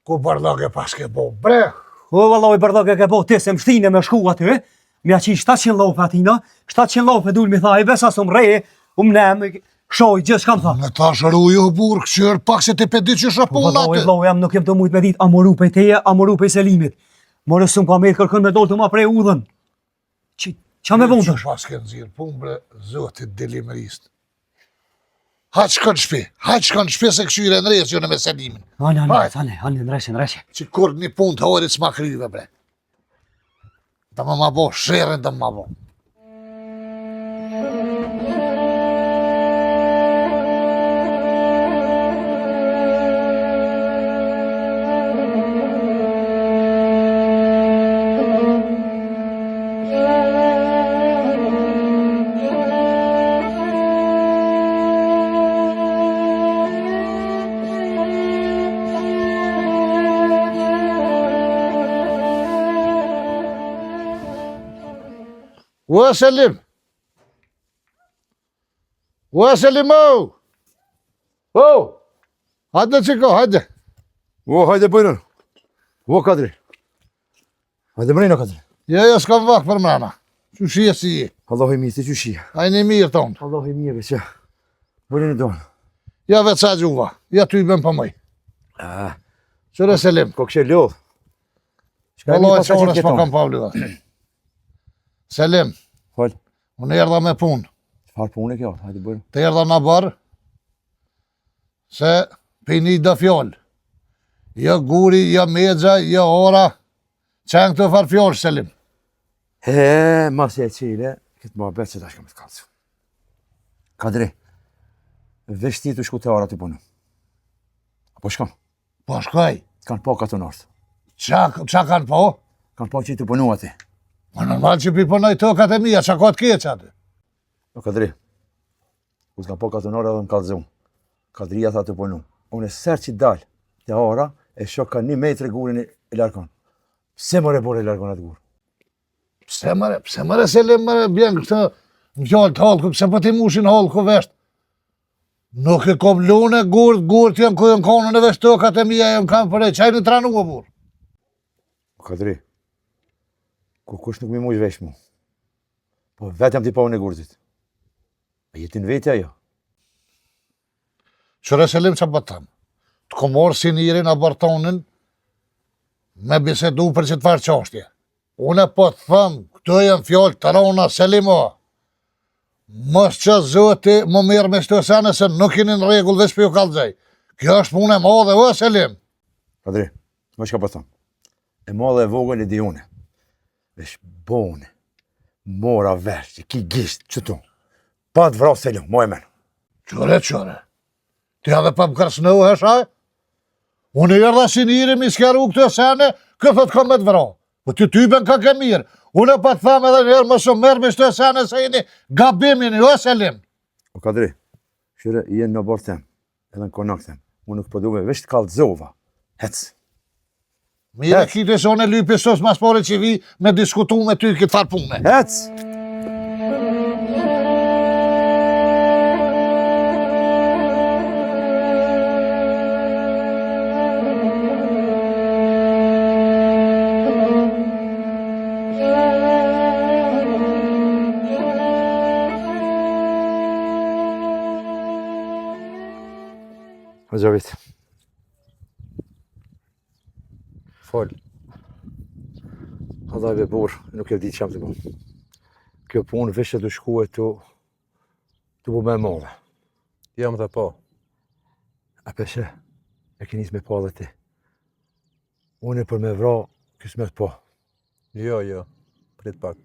Ku bërllok e paske bo, bre? O vallai bërllok e ke bo ti se më shtine me shku aty, me ja qi 700 llofe atina, 700 llofe dul mi tha, i besa s'u mreje, u mnem, shoj, gjithë çka më tha. Me tash ruju burr, kqyr pak se ti pe di qysh është Po puna vallai aty. vllau jam nuk jem të mujt me dit, a moru prej teje, a moru prej Selimit. More s'um ka met kërkon me dol të ma prej udhën. Që, qa me bon tash? Pas ke nxirr punë bre, zotit delimërist. Hajt shko në shpi, hajt shko në shpi se kqyre ndreqë unë me Selimin. Ane, ane, Hajt. ane, ane, ndreqe, ndreqe. Që kur një punë të horit s'ma kryve bre. Do më ma bo, sherrin do më ma bo. Ua Selim! Ua Selim o! O! Hajde çiko, hajde. O, hajde bujrën. O, Kadri. Hajde mrena, Kadri. Jo, jo, s'kam vakt për mrena. Qysh je si je? Allahu i mirë, si qysh je. A jeni mirë tonë. Allahu i mirë, që. Bujrën e donë. Ja vetë sa gjuva, ja ty i bën për mëj. Ah, Qyre Selim? ko kështë lodhë. Shka e mirë Vallai pas ka çfarë gjithë s'po jeton. kam pa vlua. Selim, Fol. unë erdha me punë. Çfarë pune kjo? Hajde bujrën. Të erdha në bar, se pini do fjalë. Jo guri, jo mexha, jo ora. Ça janë këto farë fjalë, Selim? He, masi e qile, këtë muhabet që tash kam të kallzu. Kadri, veç ti tu shku te ara tu punu. Apo shkon? Po shkoj. Kanë pa katunarët. Ça, ça kanë pa? Kanë pa që tu punu aty. Po normal që pi punoj tokat e mija, ça ka të keqe aty? O Kadri, u të kanë pa katunarët edhe më kallzun. Kadria tha tu punu. Unë e sërë që dal te ara, e shoh ka një metër gurin e largon. Pse more burrë e largon atë gur? Pse more, pse more Selim more bjen këtë në fjalë të hallku, pse po t'i mushin hallku vesht? Nuk e kom lune gurt, gurt janë ku janë konën e veç tokat e mija janë kanë për e qaj në tranu o burrë. O Kadri, kurkush nuk m'i mush vesh mu. Po vetëm ti pa unë e gurzit. A jetin vete ajo? Qyre Selim ça po të them? Të kom marrë si njeri në oborr tonin me bisedu për qët farë çashtje. Unë po të them, këto janë fjalë të rona Selim o. Mos që zoti më mirë me qëto sene se nuk jeni në rregull veç po ju kallzoj. Kjo është punë e madhe, o Selim. Kadri, më çka po them. E madhe e vogël e di unë. Veç bone. Mora vesh që ki gisht qëtu. Pa të vra Selim, moj men. Qyre, qyre. Ti edhe pa më kërcënu hesh, a? Unë erdha si njeri mi sqaru këto sene, kë thot kom me të vra. Po ty ty ben ka ke mirë. Unë po të them edhe njëherë mos u merr me qëto sene se jeni gabim jeni, o Selim. O Kadri, kqyre, je në oborr tem, edhe në konak tem. Unë nuk po du me veç të kallzova. Hec. Mirë e kite se unë e lypi sos mas pare që vi me diskutu me ty këtë farë pune. Hec! O Xhavit. Fol. Alla be burr, nuk e di ç'jam tu bo. Kjo punë veç tu shku e tu tu bo më e madhe. Jam dhe po. A peshe, e ke nis me pa dhe ti. Unë për me vra, kismet po. Jo, jo, prit pak.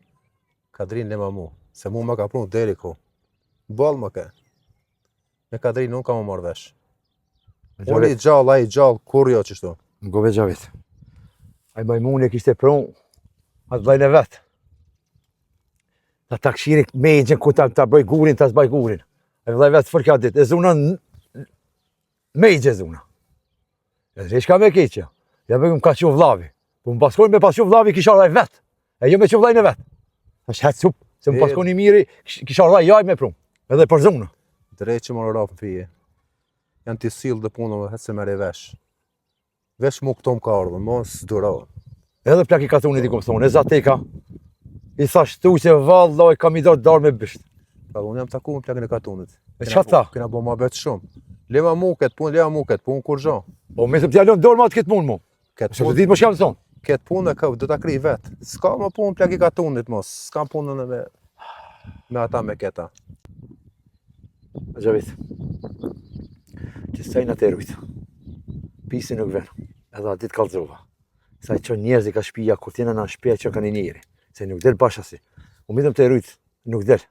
Kadrin lema mu, se mu më ka pru deri ku. Boll më ke. Me Kadrin unë kam u marrë vesh. Unë i gjallë, ai i gjallë, kur jo qështu. Ngo be Xhavit. Ai majmuni e kishte pru atë vllajën e vet. Ta ta këshiri mexhën ku ta, ta bëj gurin, ta zbaj gurin. Ai vllai vet fërka ditë, e zuna mexhë e zuna. E dhe çka me keqja. Ja bëgëm ka qu vllavi. Po më paskon me pas qu vllavi kisha ardh vet. E jo me qu vllajën e vet. Është hec sup, se më paskon i miri, kisha ardh jaj me pru. Edhe për zuna. Drejt që më rafë në fije. Janë të sillë dhe punë, dhe se merr vesh. Vesh mu këto më ka ardhë, mos duro. Edhe plaki katunit i kom thonë, e zateka. I thash tu që vallaj kam i dorë dorë me bisht. Pa, unë jam taku me plakën e katunit. E çka tha? Kena bo muhabet shumë. Lema mu këtë punë, lema mu këtë punë, kur gjo. Po me se t'ja lënë dorë ma të këtë punë mu. Këtë Se të punë, ditë më shkam thonë. këtë punë e ka, do ta kry vet. S'ka më punë plaki katunit mos, s'kam punën me me ata me këta. Xhavit. Që sa i në të rujtë. Pisi nuk ven. Edhe atë ditë kallzova. Sa i qon njerëzi ka shtëpia, kur t'jena në shtëpi që kanë njeri. Se nuk del bash asi. U mitëm të rujt, nuk del.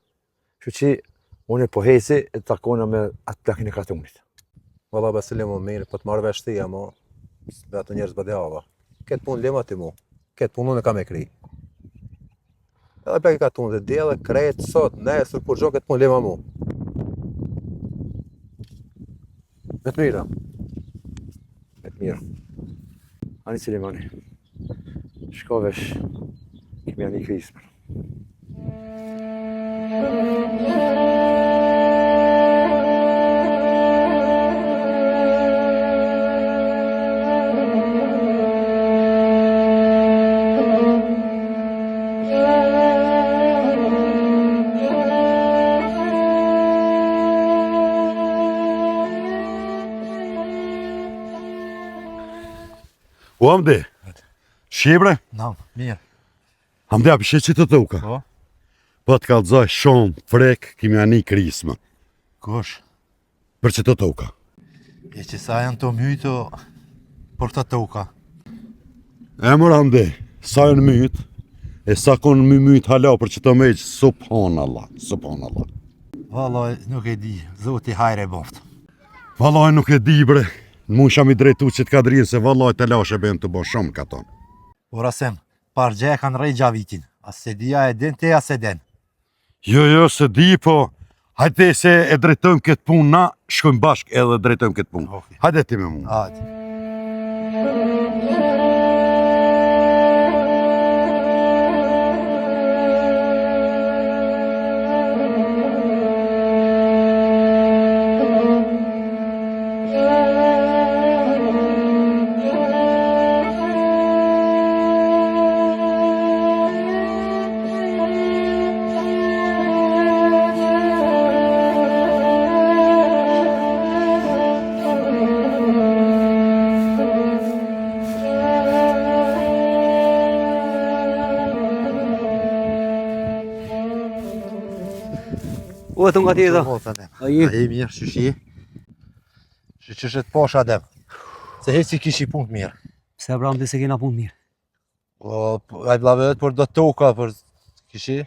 Kështu që unë po heci e takona me atë plakin e katunit. Valla Basil më mirë, po të marr vesh ti ama me ato njerëz badihava. Këtë punë lema ti mu. Këtë punë unë e kam e kry. Edhe plaki katunit e di edhe krejt sot, nesër, kur gjo këtë punë lema mu. Me të mira. Me të mira. Ani Selimani. Shko vesh. Kemi janë i krismën. O Hamdi, Shibre? Nam, mirë. Hamdi, a pishe që të toka? Po. Po të kallzoj shumë frek kemi ani krismë. Kush? Për që të toka? E që sa janë të mytë për të toka. E mor Hamdi, sa janë mytë, e sa konë my mytë hala për që të meqë, subhanallah, subhanallah. Vallaj, nuk e di, zoti hajre boft. Vallaj nuk e di bre, në mund sham i drejtu që të kadrinë se vallaj të lashe ben të bo shumë katon. O Rasim, pargje e kanë rrej gjavitin, a se dia e din te a se den. Jo, jo, se di, po, hajde se e drejtojmë këtë punë na, shkojmë bashkë edhe drejtojmë këtë punë. Okej. Hajde ti me mua. Hajde. U e të nga tjeta. Po, Adem. A je? A je mirë, qysh je? Që qysh e të posh, Adem. Se heq si kishi punë të mirë. Pse bram ti se kena punë mirë. Po, po, ai vllave për do toka, për kishi.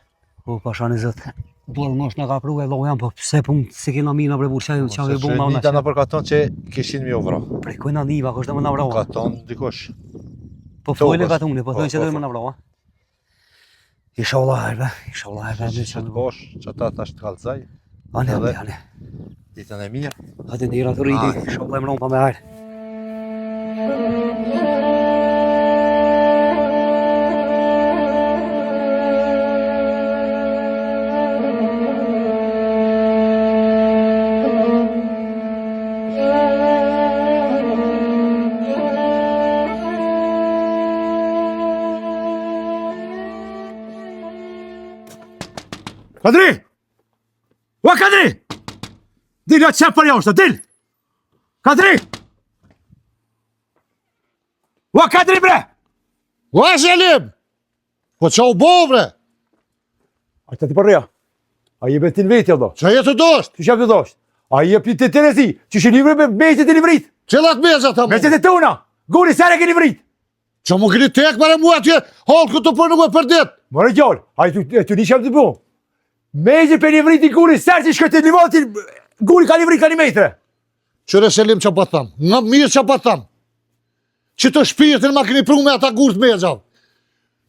Po pasha në zot. Boll mosh na ka pru e jam, po pse punë se kena mirë na bre burr, çaj çaj Se bum që na. Nita na përkaton që kishin mi ovra. Prej kujna niva, kush do më na vrau? Katon dikush. Po folë tokës. ka tuni, po Po, thonë që po, do po. më na vrau. a? Inshallah hajde, inshallah hajde, Që që të posh, që ta tash të kallzaj. Ane, ane, edhe- ane. Ditën e mirë. Atë ndira të rriti, Hajde. inshallah më pa me hajr. Kadri! O Kadri! Dil, ja qep për jashtë, dil! Kadri! O Kadri bre! O Selim! Po qa u bo bre? A të ti përria? A je betin vetë, do? Qa je të dosht? Që jam të dosht? A je për të terezi? Që shi livre me meqet e livrit? Cilat mezat ta mu? Meqet e tona! Guri, sere keni vrit? Qa mu keni tek mere mu atje, hallë këtu për nuk e për dit. More gjallë, a je të, të nisham të bu? Meqet për livrit i guri, sere që shkët e livatin, guri ka livrit ka një metre. Qëre Selim që po tham, nga mirë që po tham. Që të shpirtin ma keni pru me ata gurt mezav.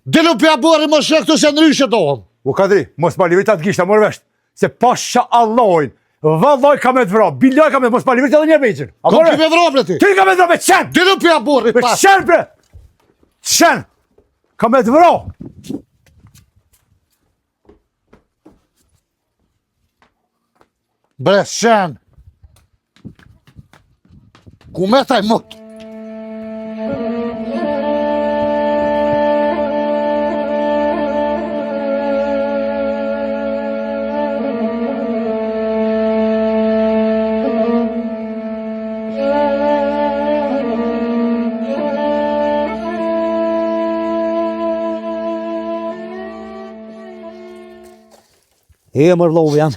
Delu pja bërë më shë këtu se ndryshe dohëm. O Kadri, mos ma livrit atë gishta, morë vesht, se pasha Allahin, vallaj ka me të vra, bilaj ka me, mos ma livrit edhe një meqen. A Kom more? ki me vra bre ti. Ti ka me të vra me qen! Delu pja bërë Me pas. qen bre! Qen! Ka me të vra! Bre shen. Ku me taj mut? E mër vllau jam.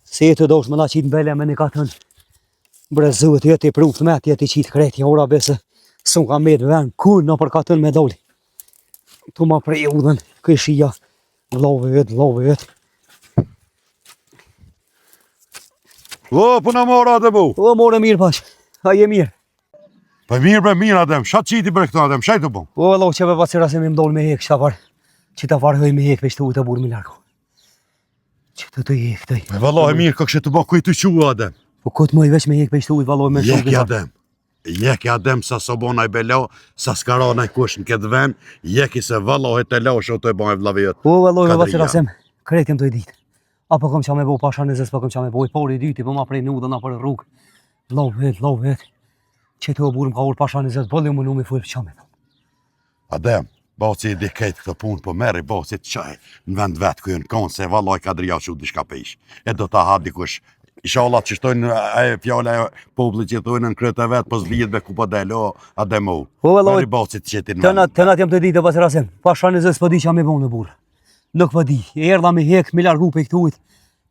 Si e të dosh më na qitë në bele me një katën. Bre zot, jeti pruft me, jeti qitë krejt, ja ora besë. S'un ka met ven, ku në për katën me doli. Tu ma prej udhën, këshia, vllau vet, vllau vet. O, po na mora atë bu. O more mirë pash, a je mirë. Po mirë bre, mirë Adem, sha qiti bre këto Adem, shaj të bu. O vllau që be pasi rase mi mdol me hek, qita farë, qita farë hëj me hek, veç të ujtë e burë mi larku. Që të të hek, të Po vallahi mirë, ka kështë të bë kujt të qu Adem. Po këtë moj veç me hek, veç të ujtë valloj me Jeki Adem. Jeki Adem sa s'o bo naj belo, sa s'ka ra naj kush në këtë vend, jeki se vallahi të lashe të e bën e vllavi jot. Po valloj me Kadria. pasi rasem, krejt jem të i ditë. Apo kom qa me bo pasha në zës, po kom qa me bo i pari i dyti, po ma prej në udhën apo në rrugë. Vllau vet, vllau vet. Që të o burrë më ka urë pasha në zës, bëlli më numi fulë, qa me thonë. Adem, baci i di krejt këtë punë, po merri baci të çaj në vend vet ku janë konë, se vallaj Kadria çu diçka pesh. E do ta ha dikush. Inshallah që shtojnë ajo fjala e popullit që thonë në kryet e vet, po s'dihet be ku po del, o Adem o. Po vallaj, Merri baci të qetin në tëna, vend. tënat jam të ditë, pas rasim. Pasha në zës, po di qa me bo në burrë. Nuk po di, erdha me hek, me largu prej këtuit.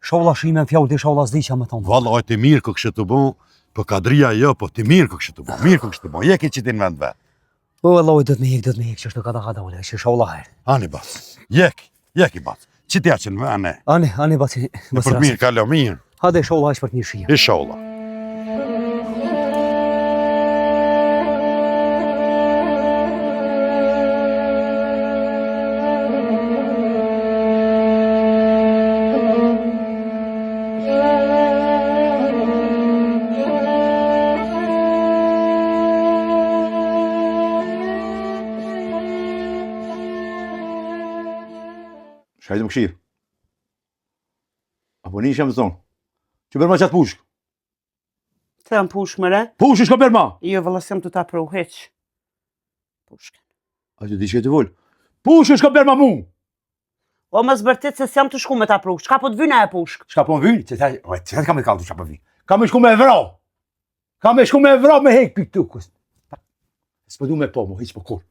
Sholla shime në fjallë, ti sholla s'di qa me thonë. Vallaj ti mirë ku kështë të bo, po Kadria jo, po ti mirë ku kështë të bo, mirë ku kështë të bo, je ke qitin në vend vet. Po vallaj do të me hek, do të me hek, që është ka ta ka dole, që sholla herë. Ani bac, jek, jek i bac. Qitja që në vend e. Ani, ani baci, E për të mirë kalo mirë. Hajde sholla është për të mirë shija. Inshallah. Shka i të më këshirë? Apo një shë më thonë? Që bërë ma qatë pushkë? Të jam pushkë mëre? Pushkë shka bërë ma? Jo, vëlla, s'jam të ta pru, hiq. Pushkën. A të di që të volë? Pushkë shka bërë ma mu? O, mos bërtit se s'jam të shku me ta pru. Çka po të vynë e pushkë? Çka po më vynë? Që ta, o, që ta kam e kallë, çka po më vynë? Kam me shku me vra. Kam me shku me vra me hek për këtu, kus. S'po du me po, mo, hiq po kur.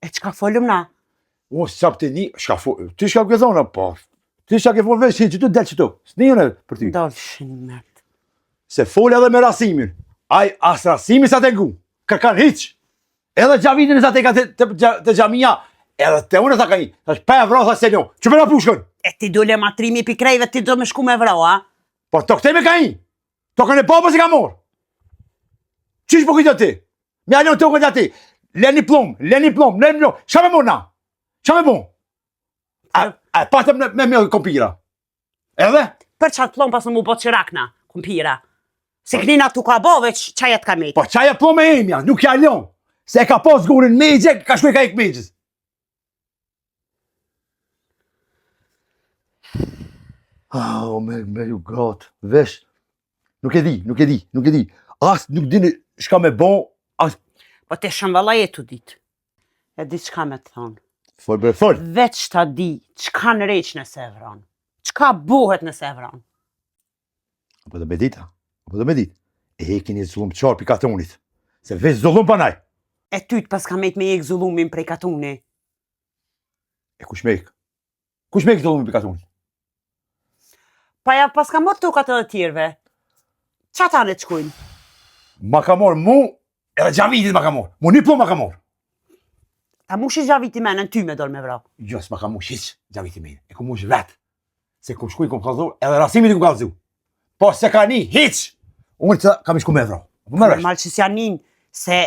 E çka folëm na? O, s'jap të një, shka fol, ti shka ke thonë, po. Ti shka ke fol veç, që tu del qëtu. S'ni unë për ty. Dalshin mert. Se fol edhe me Rasimin. Ai as Rasimi sa të ngu. Kërkan hiq. Edhe Xhavitin sa të ka të, të, të, të xhamia, edhe te unë sa ka një. Thash pa e vra tha se no. Çu bëra pushkën? E ti dole ma trimi pi krejve, ti do me shku me vra, a? Po to këte me ka një. Tokën e babës i ka morë. Qysh po kujto ti? Me alon tokën aty. Le një plum, le një plum, le një plum. Çka me morë na? Çka me bo? A, a patëm me, me, me kompira? Edhe? Për qatë plum pas në mu bo qirak na, kompira. Se kënina tu ka bo, veç qaja të ka met. Po qaja plum e emja, nuk ja lon. Se e ka pas gurin megje, ka shku e ka ik megjës. Ah, o me, me ju gatë, vesh, nuk e di, nuk e di, nuk e di, as nuk di shka me bon, as... Po te shumë valla je tu ditë, e di çka me të thonë. Fol bre, fol! Veç ta di, çka në req nëse e vron, çka bohet nëse e vron. Apo do me dita, apo do me dit, e hekin një zullum qarë pi katunit, se veç zullum pa naj. E ty të paska met me hek zullumin prej katuni. E kush me hek? Kush me hek zullumin pi katunit? Pa ja paska morë tokat edhe tjerve. Qa ta në të shkujnë? Ma ka morë mu, edhe Xhavitit ma ka morë. Mu një plum ma ka morë. Ta mushi Xhaviti menën ty me dolë me vra. Jo, s'ma ka mush hiç Xhaviti menën. E ku mush vetë. Se ku shkuj, kum kallzu, edhe Rasimit i kum kallzu. Po se ka ni hiç. Unë të kam i shku me vra. Po më Normal që s'janë nin, se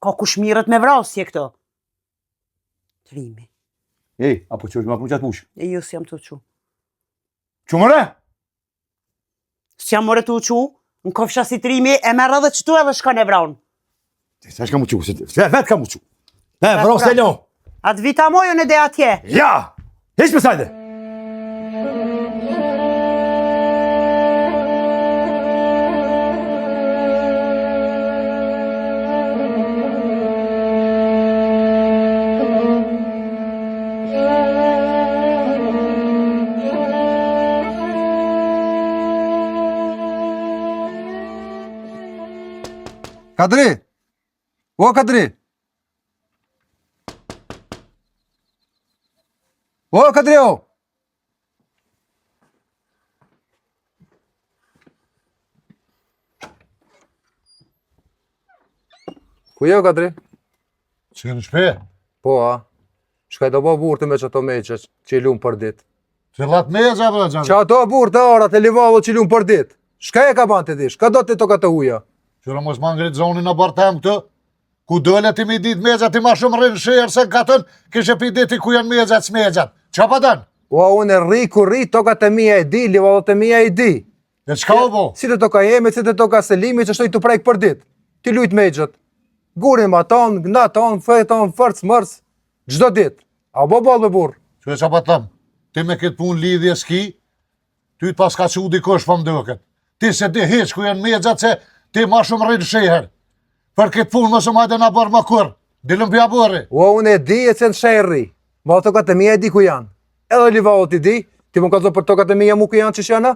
ka kush mirët me vrasje këto. Trimi. Ej, apo që është ma pru qatë pushë? E jo, s'jam tu çu. Çu more? S'jam more tu çu, në kofsha si trimi, e merr edhe qëtu edhe shkon e vron. Se shka mu çu, se vetë ka mu çu. E, vro se lo. Atë vita mojën e dhe atje. Ja, hiq për sajde. Kadri! O, Kadri! O, Kadri, o! Ku je, Kadri? Që në shpe? Po, a? Shka i do bo burrë të me qato mexhe që i lun për dit? Cilat mexha, bre, gjallë? Qato burrë të arat e livadhit që i lun për dit? Shka e ka ban të di? Shka do të toka të huja? Qyre mos ma ngrit zonin në bërtem këtë? Ku dole ti mi dit mexhat, ti ma shumë rrinë sheher se në katun, kishe pi diti ku janë mexhat, s'mexhat. Qa pa dënë? O, unë e rri ku rri, tokat e mija e di, livadhët e mija i di. E çka u bo? Si të toka jeme, si të toka Selimi, që shtoj të prek për dit. Ti lujt mexhet. Gurin ma tonë, gna tonë, fë tonë, fërc, mërc, çdo dit. A bo boll be burrë? Që e qa pa të thëmë? Ti me këtë punë lidhje s'ki? Ty të paska çu dikush po m'duket. Ti s'e di hiç ku janë mexhat se ti ma shumë rri n'shehër. Për këtë punë mos më hajde në oborr më kurrë. Dilëm prej oborri. O, unë e di e që në shehër rri. Ma tokat e mija e di ku janë. Edhe livadhet i di, ti më kallzo për tokat e mija mu ku janë që janë?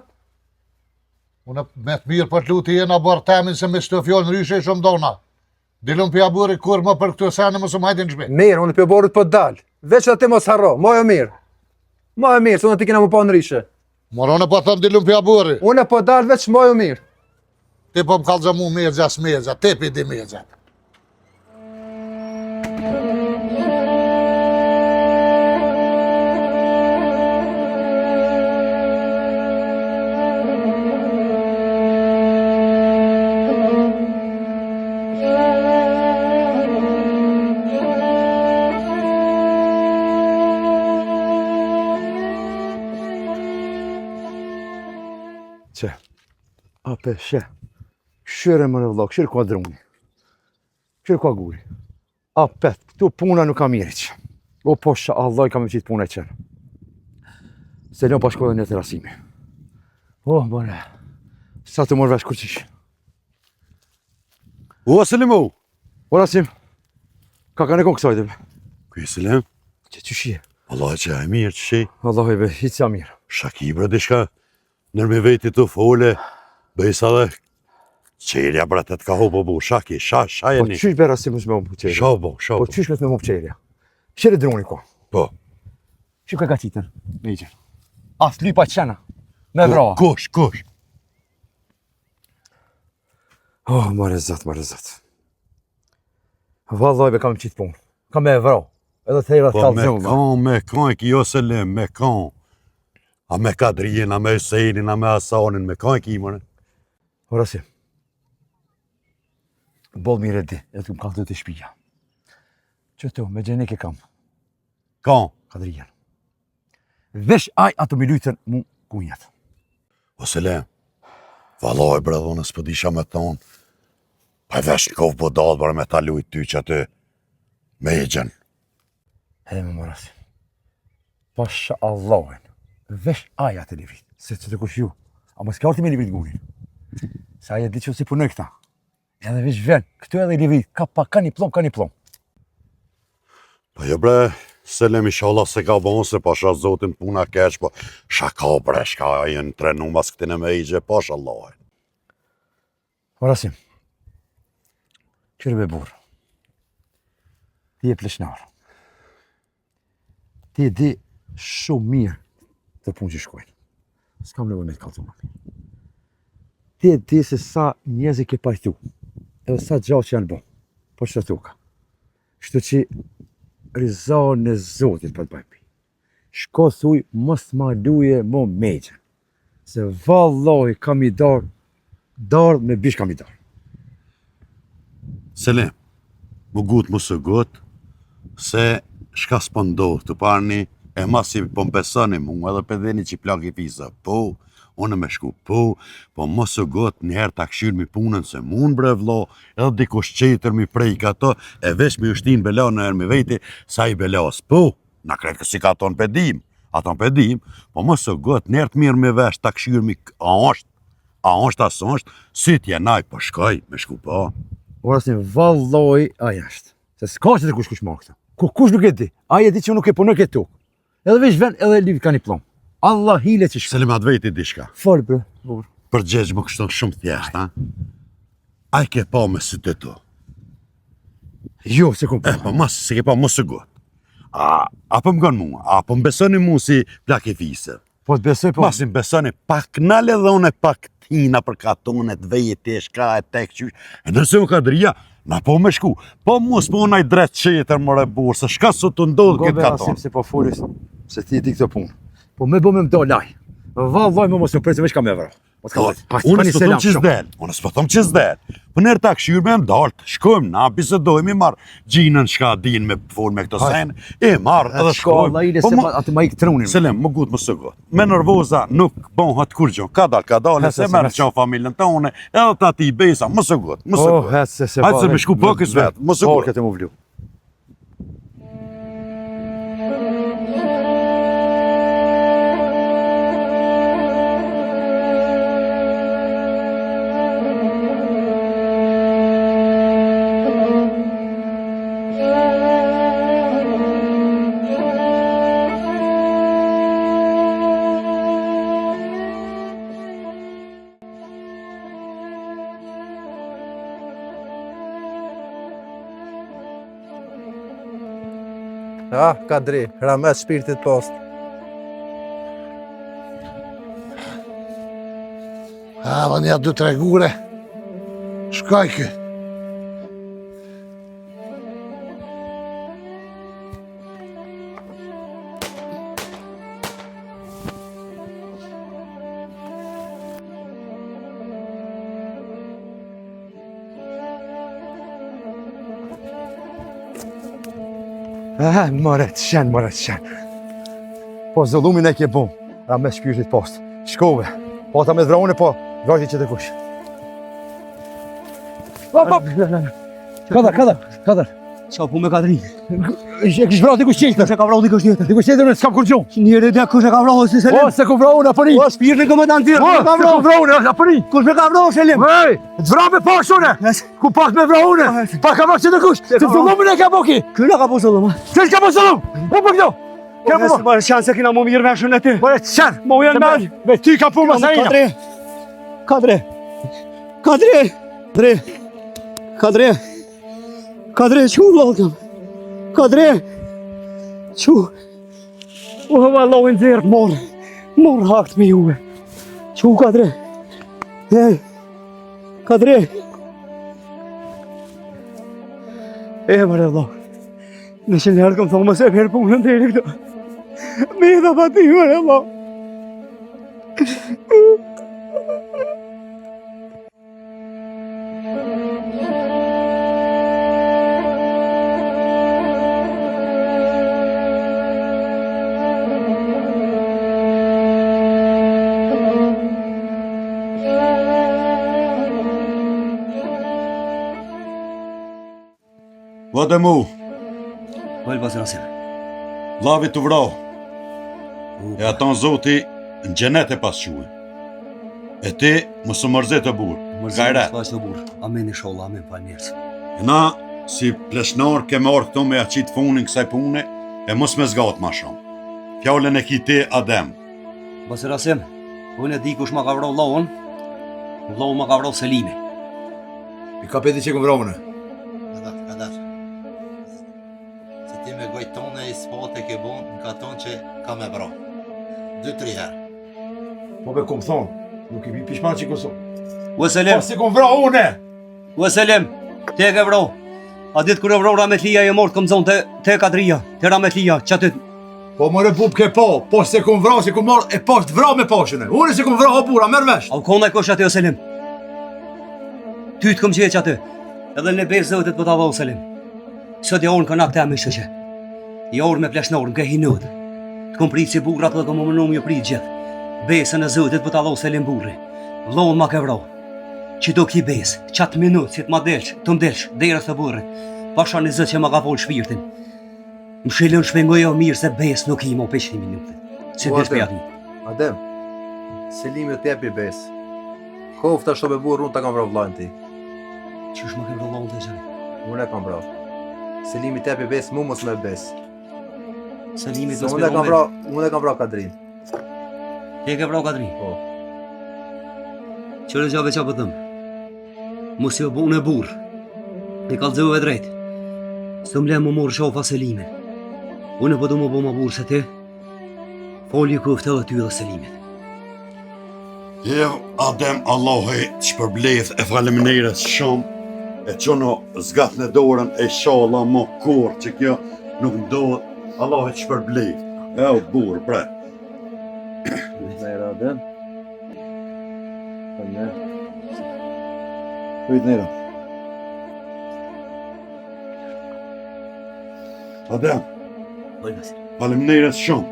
Unë me të mirë për të luti je në oborr temin se me qëto fjalë nryshe shumë dona. Dilëm prej oborri kurrë më për këto sene mos më hajde në shpi. Mirë, unë prej oborrit po dal. Veç aty mos harro, maje mirë. Maje mirë, se unë ti kena më pa nryshe. More unë po them dilëm prej oborri. Unë po dal veç maje mirë. Ti po më kallzo mu mexha s'mexha, ti p'i di mexhat. Që, a pe sheh, kqyre more vëlla, kqyre ku a druni, kqyre ku a guri, a pet, këtu puna nuk ka mirë që. O pasha Allah i ka me qitë puna e qenë. Se lënë pa shku edhe një të Rasimi. O, more, sa të morë vesh kurqish. O, Selim o! O, Rasim, ka ka në konë kësaj dhe Ky Selim? Që qysh je? Allah që e mirë që shi. Allah i be, hiç ja mirë. Shaki bre diçka, nërmi veti të fole, bëjsa dhe qelja bre të të ka hupo bu, shaki, sha, sha e Po një. qysh be Rasim mos me hup qelja? Sha bo, sha Po bo. qysh mos me hup qelja? Kqyre druni ko. Po. Qysh ka qitën? Me i qenë. As lypa qena. Me vra. Kush, kush? Oh, more zot, more zot. Vallaj be kam qitë punë. Kam me vra. Edhe të hera të Po me kallëzon. kan, me kan e ki jo Selim, me kan. A me Kadrijen, a me Hysenin, a me Hasanin, me kan e ki more. O Rasim. Boll mirë e di, edhe të më kallëzu te shpija. Qëtu, me gjenik e kam, Kan. Kadrijen. Vesh aj ato mi lujtën mu kunjat. O Selim, vallaj bre dhe unë s'po di çka me thonë. Pa e vesh në kofë budall bre me ta lujt ty që aty me e gjën. Edhe me more Rasim. Pasha Allahin. Vesh aj atë livrit. Se që të kush ju. A mos ka orti me livrit gurin. Se aj e di që si punoj këta. Edhe vesh ven. Këtu edhe livrit. Ka pa ka një plom, ka një plom. Po jo bre, Selim inshallah se ka bon se pasha zotin puna keq, po shaka bre, shka jenë trenu mas këtine me i gjë, pasha Allahin. O Rasim. Kqyre be burrë. Ti je pleshnar. Ti e di shumë mirë të punë që shkojnë. S'kam nevojë me të kallzu më mirë. Ti e di se sa njerëz ke pajtu, edhe sa gjatë që janë bo, po që të toka. Kështu që rizanë e Zotit për të bëj pi. Shko thuj, mos ma luje mo mexhën. Se vallahi kam i dar, dar me bish kam i dar. Selim, mu gut mos u gut, se shka s'po ndodh të parni, e masi po m'besoni mu edhe pe dini që plak i fisa, po, unë me shku, po, po mos u gut njëherë ta këshyrmi punën se mund bre vlo, edhe dikush qetër mi prejk ato, e veç mi ushtin bela në herë mi veti, sa i belas, po, na krejt kësi ka tonë pe dim, aton pe dim, po mos u gut, njëherë të mirë me vesh ta këshyrmi, a është, a është, a s'është, si t'jenaj, po shkoj, me shku po. O Rasim, valloj, ai është. Se s'ka që të kush kush ma këta. Ku kush nuk e di. Ai e di që unë nuk e punoj këtë tokë. Edhe veç ven edhe liv ka një plom. Allah hile që shkë. Selim atë veti diçka. Fol bre, burr. Përgjegj më kështu shumë thjesht, ha? A i ke pa me sytë e tu? Jo, se kom E, pa. po mos, se ke pa mos u gut. A, a po më gën mua? A po më besoni mua si plak i fisë? Po të besoj po. Masi më besoni, pak nale dhe unë pak tina për katonet, vejte, shka e tek qysh. E nëse u Kadria, na po me shku. Po mos po naj dret qetër more burr, se shka sot të ndodh Go këtë be Rasim katon. se po folis se ti e di këtë punë. Po me bo me më do laj. Vallaj më mos më presë veç kam e vra. Mos ka Po, pa unë një s'po thom selam që shumë. s'del, unë s'po thom që s'del. Po nërë ta këshyrë me më daltë, shkojmë, na bisedojmë, i marr gjinën shka din me fol me këto Hajde. sen, e marr edhe Shko shkojmë. Allah ile Po se mo- ma- atë ma ik trunin. Selim, më gut, më së gut. Me nervoza nuk bëhet kurgjë. Ka dal, ka dal, Hece, se se merr mes. qa familjen tonë, edhe ta ti besa, më së gut, më së Oh, gut. hece se se Hajde se me shku pakës vet, mos u Po gut. këtë më vlu. Ah, Kadri, rahmet shpirtit pastë. A, dhe një dy tre gure. Shkoj kë. Ah, more të shen, more të shen. Po zullumin e ke bo, rahmet shpirtit pastë. Shkove, po ata me të vra une, po vrajti tjetërkush. Hop, hop! Kadër, kadër, kadër. Qa po me Kadri? E kish vra dikush tjetër. Kush e ka vra dikush tjetër? Dikush tjetër, s'kam kurgjo. Njëri dhe kush e ka vra si Selim? Po, s'e kom vra unë, apo një? Po, shpirtin kom me ta nxjerr. Po, Kush e ka s'e vra? kom vra unë, apo një? Kush e ka vra Selim? Ej, të vra me pash une! Ku pas me vra une? Pa ka vra tjetërkush, se zullumin e ka bo ki! Ky na ka bo zullum, a? Që ka bo zullum? Po, po këto! Ka Po, po, po, qanë se kina mu mirë veshën e ti. Po, e qenë! Mo janë me. Me ty ka punë masarina! Kadri. Kadri. Kadri. Kadri. Kadri. Kadri, qu vallkëm. Kadri. Qu. O, vallahu nxjerr, mor. Mor hakt me juve. Qu, Kadri. Ej. Kadri. E, more vllau. Në që njerë kom thonë, mos e bjerë punën të eri këto. Me i dha pa ti, more vllau. Vëde mu, Fol pas Rasim. Vllavi t'u vra. E aton zoti në xhenet e pastë çue. E ti mos u mërzit o burrë. Gajret. Mos u burrë. Amin inshallah, amin faleminderit. E na si pleshnor kemi ardhë këtu me ja qitë funin kësaj pune e mos me zgatë ma shumë. Fjalën e ki ti Adem. Bas Rasim, unë e di kush ma ka vra vllaun. Vllaun ma ka vra Selimi. I ka peti që kom vra unë. Kadal, kadal. Se ti me gojë tone i spate ke bon në katon që ka me vra. Dy, tri herë. Po be kom thonë, nuk i bi pishman që kom thonë. O Selim, Po s'e kom vra une! o Selim, ti e ke vra. A ditë kur e vrau Rahmetlia e mort kom zonë te, te Kadria, te Rahmetlia, që aty Po more bub ke po, po s'e kom vra, s'e kom marrë e poshtë vra me poshën e. Unë s'e kom vra o burra, merr vesh. A u kona e kush aty o Selim? Ty të kom gjetë që aty. Edhe në besë zotit po ta vau Selim. Sot ja orë në konak të jam ishtë që. Ja orë me pleshnor, më ke hinut. Të kom prit si burrat dhe kom mënu më prit gjithë. Besën e zotit po ta vau Selim burri. Vllaun ma ke vrau. Që do ki besë, qatë minut, si të ma delsh, të më delsh, derës të burrit. Pasha një zët që ma ka folë shpirtin. Më shilën shpengojo mirë se besë nuk i mo peq një minutë. Se Po, desh për Adem. aty. Adem, Selimi të jepi besë. Kofta shto be burrë, unë ta kam vra vllain ti. Qysh ma ke vra vllaun të gjënë? Unë e kam vra. Selimi të jepi besë, mu mos me besë. Selimi Se të unë e kam vra, unë e kam vra Kadrin. Ti e ke vra Kadrin? Po. Qërë gjave qa po them? Mos jo bu në burr. I kallzove drejt. Së më le më morë shofa Selimin. Unë po du më bo ma burr se ti. Folje kuftë edhe ty dhe Selimit. Jo, Adem, Allahu të shpërbleft e faleminderit shumë. E qono zgat në dorën e inshallah mo kurrë që kjo nuk ndodh. Allahu të shpërbleft. E o burr, bre. Nera Adem. Faleminderit. Prit nera. Adem, Fol Basir. faleminderit shumë.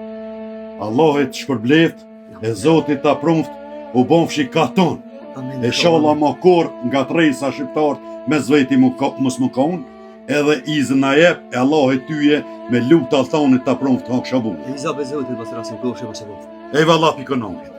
Allahu të shpërbleft e Zoti ta prumft u bonfshi katon. Amin. E inshallah mo kurrë nga tresa shqiptarët me zveti mu ko, mos më konë, edhe izën na jep e Allahu tyje me lutë altonit ta prumft hak shabu. Iza be zotit Basir Rasim, kofshe për se Ej valla pikononkit.